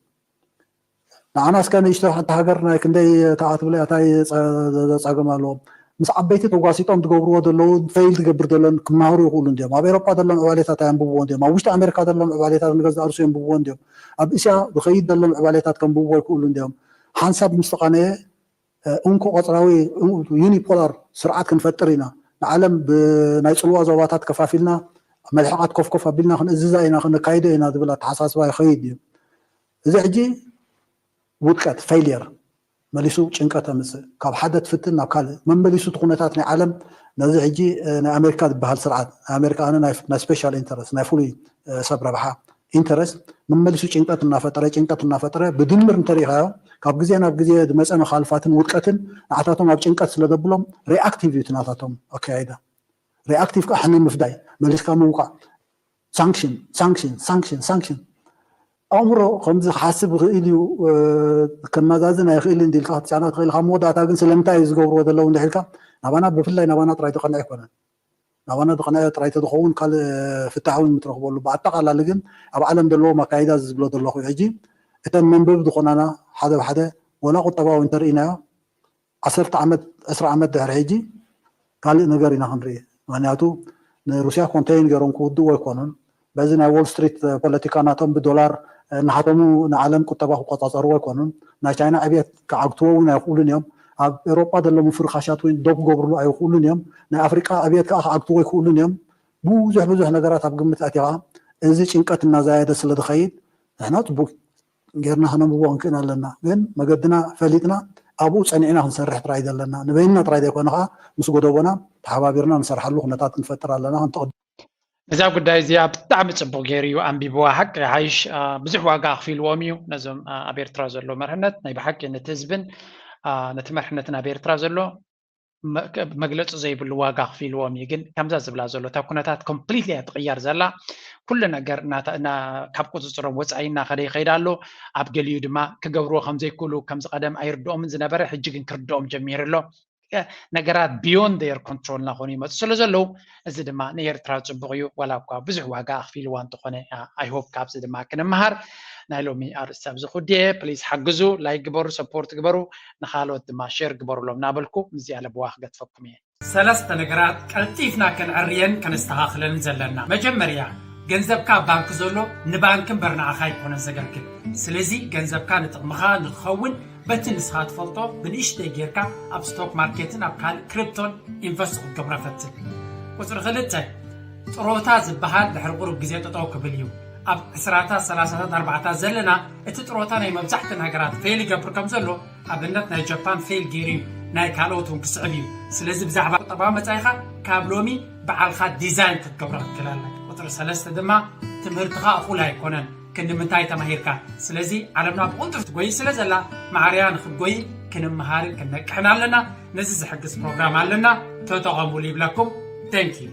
ንዓና እስከ ንእሽቶ ሓንቲ ሃገር ናይ ክንደይ ተኣትብለ ኣታይ ዘፃገም ኣለዎም። ምስ ዓበይቲ ተጓሲጦም ዝገብርዎ ዘለዉ ፌይል ዝገብር ዘሎን ክመሃሩ ይኽእሉ እንዲዮም። ኣብ ኤሮጳ ዘሎ ምዕባሌታት ኣየንብብዎ እንዲዮም። ኣብ ውሽጢ ኣሜሪካ ዘሎ ምዕባሌታት ንገዛእ ርእሱ የንብብዎ እንዲዮም። ኣብ እስያ ዝኸይድ ዘሎ ምዕባሌታት ከንብብዎ ይኽእሉ እንዲዮም። ሓንሳብ ምስ ተቓነየ እንኮ ቆፅራዊ ዩኒፖላር ስርዓት ክንፈጥር ኢና፣ ንዓለም ብናይ ፅልዋ ዞባታት ከፋፊልና መልሕቓት ኮፍኮፍ ኣቢልና ክንእዝዛ ኢና ክነካይዶ ኢና ዝብል ኣተሓሳስባ ይኸይድ እዩ። እዚ ሕጂ ውድቀት ፌይልየር መሊሱ ጭንቀት ኣምፅእ፣ ካብ ሓደ ትፍትን ናብ ካልእ መመሊሱ እቲ ኩነታት ናይ ዓለም ነዚ ሕጂ ናይ ኣሜሪካ ዝበሃል ስርዓት ናይ ኣሜሪካ ኣነ ናይ ስፔሻል ኢንተረስት ናይ ፍሉይ ሰብ ረብሓ ኢንተረስት መመሊሱ ጭንቀት እናፈጠረ ጭንቀት እናፈጠረ ብድምር እንተሪኢኻዮ ካብ ግዜ ናብ ግዜ ዝመፀ መኻልፋትን ውድቀትን ንዓታቶም ኣብ ጭንቀት ስለ ዘብሎም ሪኣክቲቭ እዩ እቲ ናታቶም ኣካያይዳ። ሪኣክቲቭ ከዓ ሕነ ምፍዳይ መሊስካ ምውቃዕ ሳንክሽን ሳንክሽን ሳንክሽን ሳንክሽን ኣእምሮ ከምዚ ክሓስብ ይኽእል እዩ ከመዛዝን ኣይኽእል እንዲልካ ክትጫና ትኽእል ካብ መወዳእታ ግን ስለምንታይ እዩ ዝገብርዎ ዘለዉ እንድሕልካ ናባና ብፍላይ ናባና ጥራይ ዝቐንዐ ኣይኮነን። ናባና ዝቐንዐ ጥራይ ተዝኸውን ካልእ ፍታሕ እውን ምትረኽበሉ ብኣጠቓላሊ ግን ኣብ ዓለም ዘለዎም ኣካይዳ ዝብሎ ዘለኹ ሕጂ እተን መንበቢ ዝኾናና ሓደ ብሓደ ወላ ቁጠባዊ እንተርኢናዮ ዓሰርተ ዓመት ዕስራ ዓመት ድሕሪ ሕጂ ካልእ ነገር ኢና ክንርኢ። ምክንያቱ ንሩስያ ኮንቴይን ገይሮም ክውድእዎ ኣይኮኑን። በዚ ናይ ዎል ስትሪት ፖለቲካ ናቶም ብዶላር ናሃቶም ንዓለም ቁጠባ ክቆፃፀርዎ ኣይኮኑን። ናይ ቻይና ዕብየት ክዓግትዎ እውን ኣይኽእሉን እዮም። ኣብ ኤሮጳ ዘለዉ ምፍርኻሻት እውን ደው ክገብርሉ ኣይኽእሉን እዮም። ናይ ኣፍሪቃ ዕብየት ከዓ ክዓግትዎ ኣይክእሉን እዮም። ብዙሕ ብዙሕ ነገራት ኣብ ግምት ኣቲኻ እዚ ጭንቀት እናዛየደ ስለ ዝኸይድ ንሕና ፅቡቅ ጌርና ክነንብቦ ክንክእል ኣለና። ግን መገድና ፈሊጥና ኣብኡ ፀኒዕና ክንሰርሕ ጥራይ ዘለና ንበይንና ጥራይ ዘይኮነ ከዓ ምስ ጎደቦና ተሓባቢርና ንሰርሓሉ ኩነታት ክንፈጥር ኣለና። ክንተቕድ እዛ ጉዳይ እዚኣ ብጣዕሚ ፅቡቅ ገይሩ እዩ ኣንቢብዋ። ሓቂ ሓይሽ ብዙሕ ዋጋ ኣኽፊልዎም እዩ ነዞም ኣብ ኤርትራ ዘሎ መርሕነት ናይ ብሓቂ ነቲ ህዝብን ነቲ መርሕነትን ኣብ ኤርትራ ዘሎ መግለፂ ዘይብሉ ዋጋ ኣኽፊልዎም እዩ። ግን ከምዛ ዝብላ ዘሎ እታ ኩነታት ኮምፕሊትሊ እያ ትቕየር ዘላ። ኩሉ ነገር ካብ ቁፅፅሮም ወፃኢ እናኸደ ይኸይድ ኣሎ። ኣብ ገሊኡ ድማ ክገብርዎ ከምዘይክእሉ ከምዚ ቀደም ኣይርድኦምን ዝነበረ ሕጂ ግን ክርድኦም ጀሚሩ ኣሎ። ነገራት beyond their control እናኾኑ ይመፁ ስለ ዘለዉ፣ እዚ ድማ ንኤርትራ ፅቡቕ እዩ። ዋላ እኳ ብዙሕ ዋጋ ኣኽፊልዋ እንተኾነ፣ I hope ካብዚ ድማ ክንመሃር። ናይ ሎሚ ኣርእስቲ ኣብዚ ኩድየ። ፕሊዝ ሓግዙ፣ ላይክ ግበሩ፣ ሰፖርት ግበሩ፣ ንኻልኦት ድማ ሼር ግበሩሎም እናበልኩ ምስዚኣ ለበዋ ክገድፈኩም እየ። ሰለስተ ነገራት ቀልጢፍና ከነዕርየን ከነስተኻኽለን ዘለና። መጀመርያ፣ ገንዘብካ ኣብ ባንክ ዘሎ ንባንክ እምበር ንዓኻ ኣይኮነን ዘገልግል። ስለዚ ገንዘብካ ንጥቕምኻ ንክኸውን በቲ ንስኻ ትፈልጦ ብንእሽተይ ጌርካ ኣብ ስቶክ ማርኬትን ኣብ ካልእ ክሪፕቶን ኢንቨስት ክትገብሮ ፈትን። ቁፅሪ ክልተ፣ ጥሮታ ዝበሃል ድሕሪ ቁሩብ ግዜ ጠጠው ክብል እዩ። ኣብ ዕስራታት፣ ሰላሳታት፣ ኣርባዓታት ዘለና እቲ ጥሮታ ናይ መብዛሕትእን ሃገራት ፌል ይገብር ከም ዘሎ ኣብነት ናይ ጃፓን ፌል ገይሩ እዩ፣ ናይ ካልኦት እውን ክስዕብ እዩ። ስለዚ ብዛዕባ ቁጠባዊ መጻኢኻ ካብ ሎሚ በዓልኻ ዲዛይን ክትገብሮ ክትክእል ኣለካ። ቁፅሪ ሰለስተ ድማ ትምህርትኻ እኹል ኣይኮነን። ክንዲ ምንታይ ተማሂርካ? ስለዚ ዓለምና ብቕልጡፍ ትጎይ ስለ ዘላ ማዕርያ ንክትጎይ ክንመሃርን ክንነቅሕን ኣለና። ነዚ ዝሕግዝ ፕሮግራም ኣለና፣ ተጠቐሙሉ ይብለኩም። Thank you።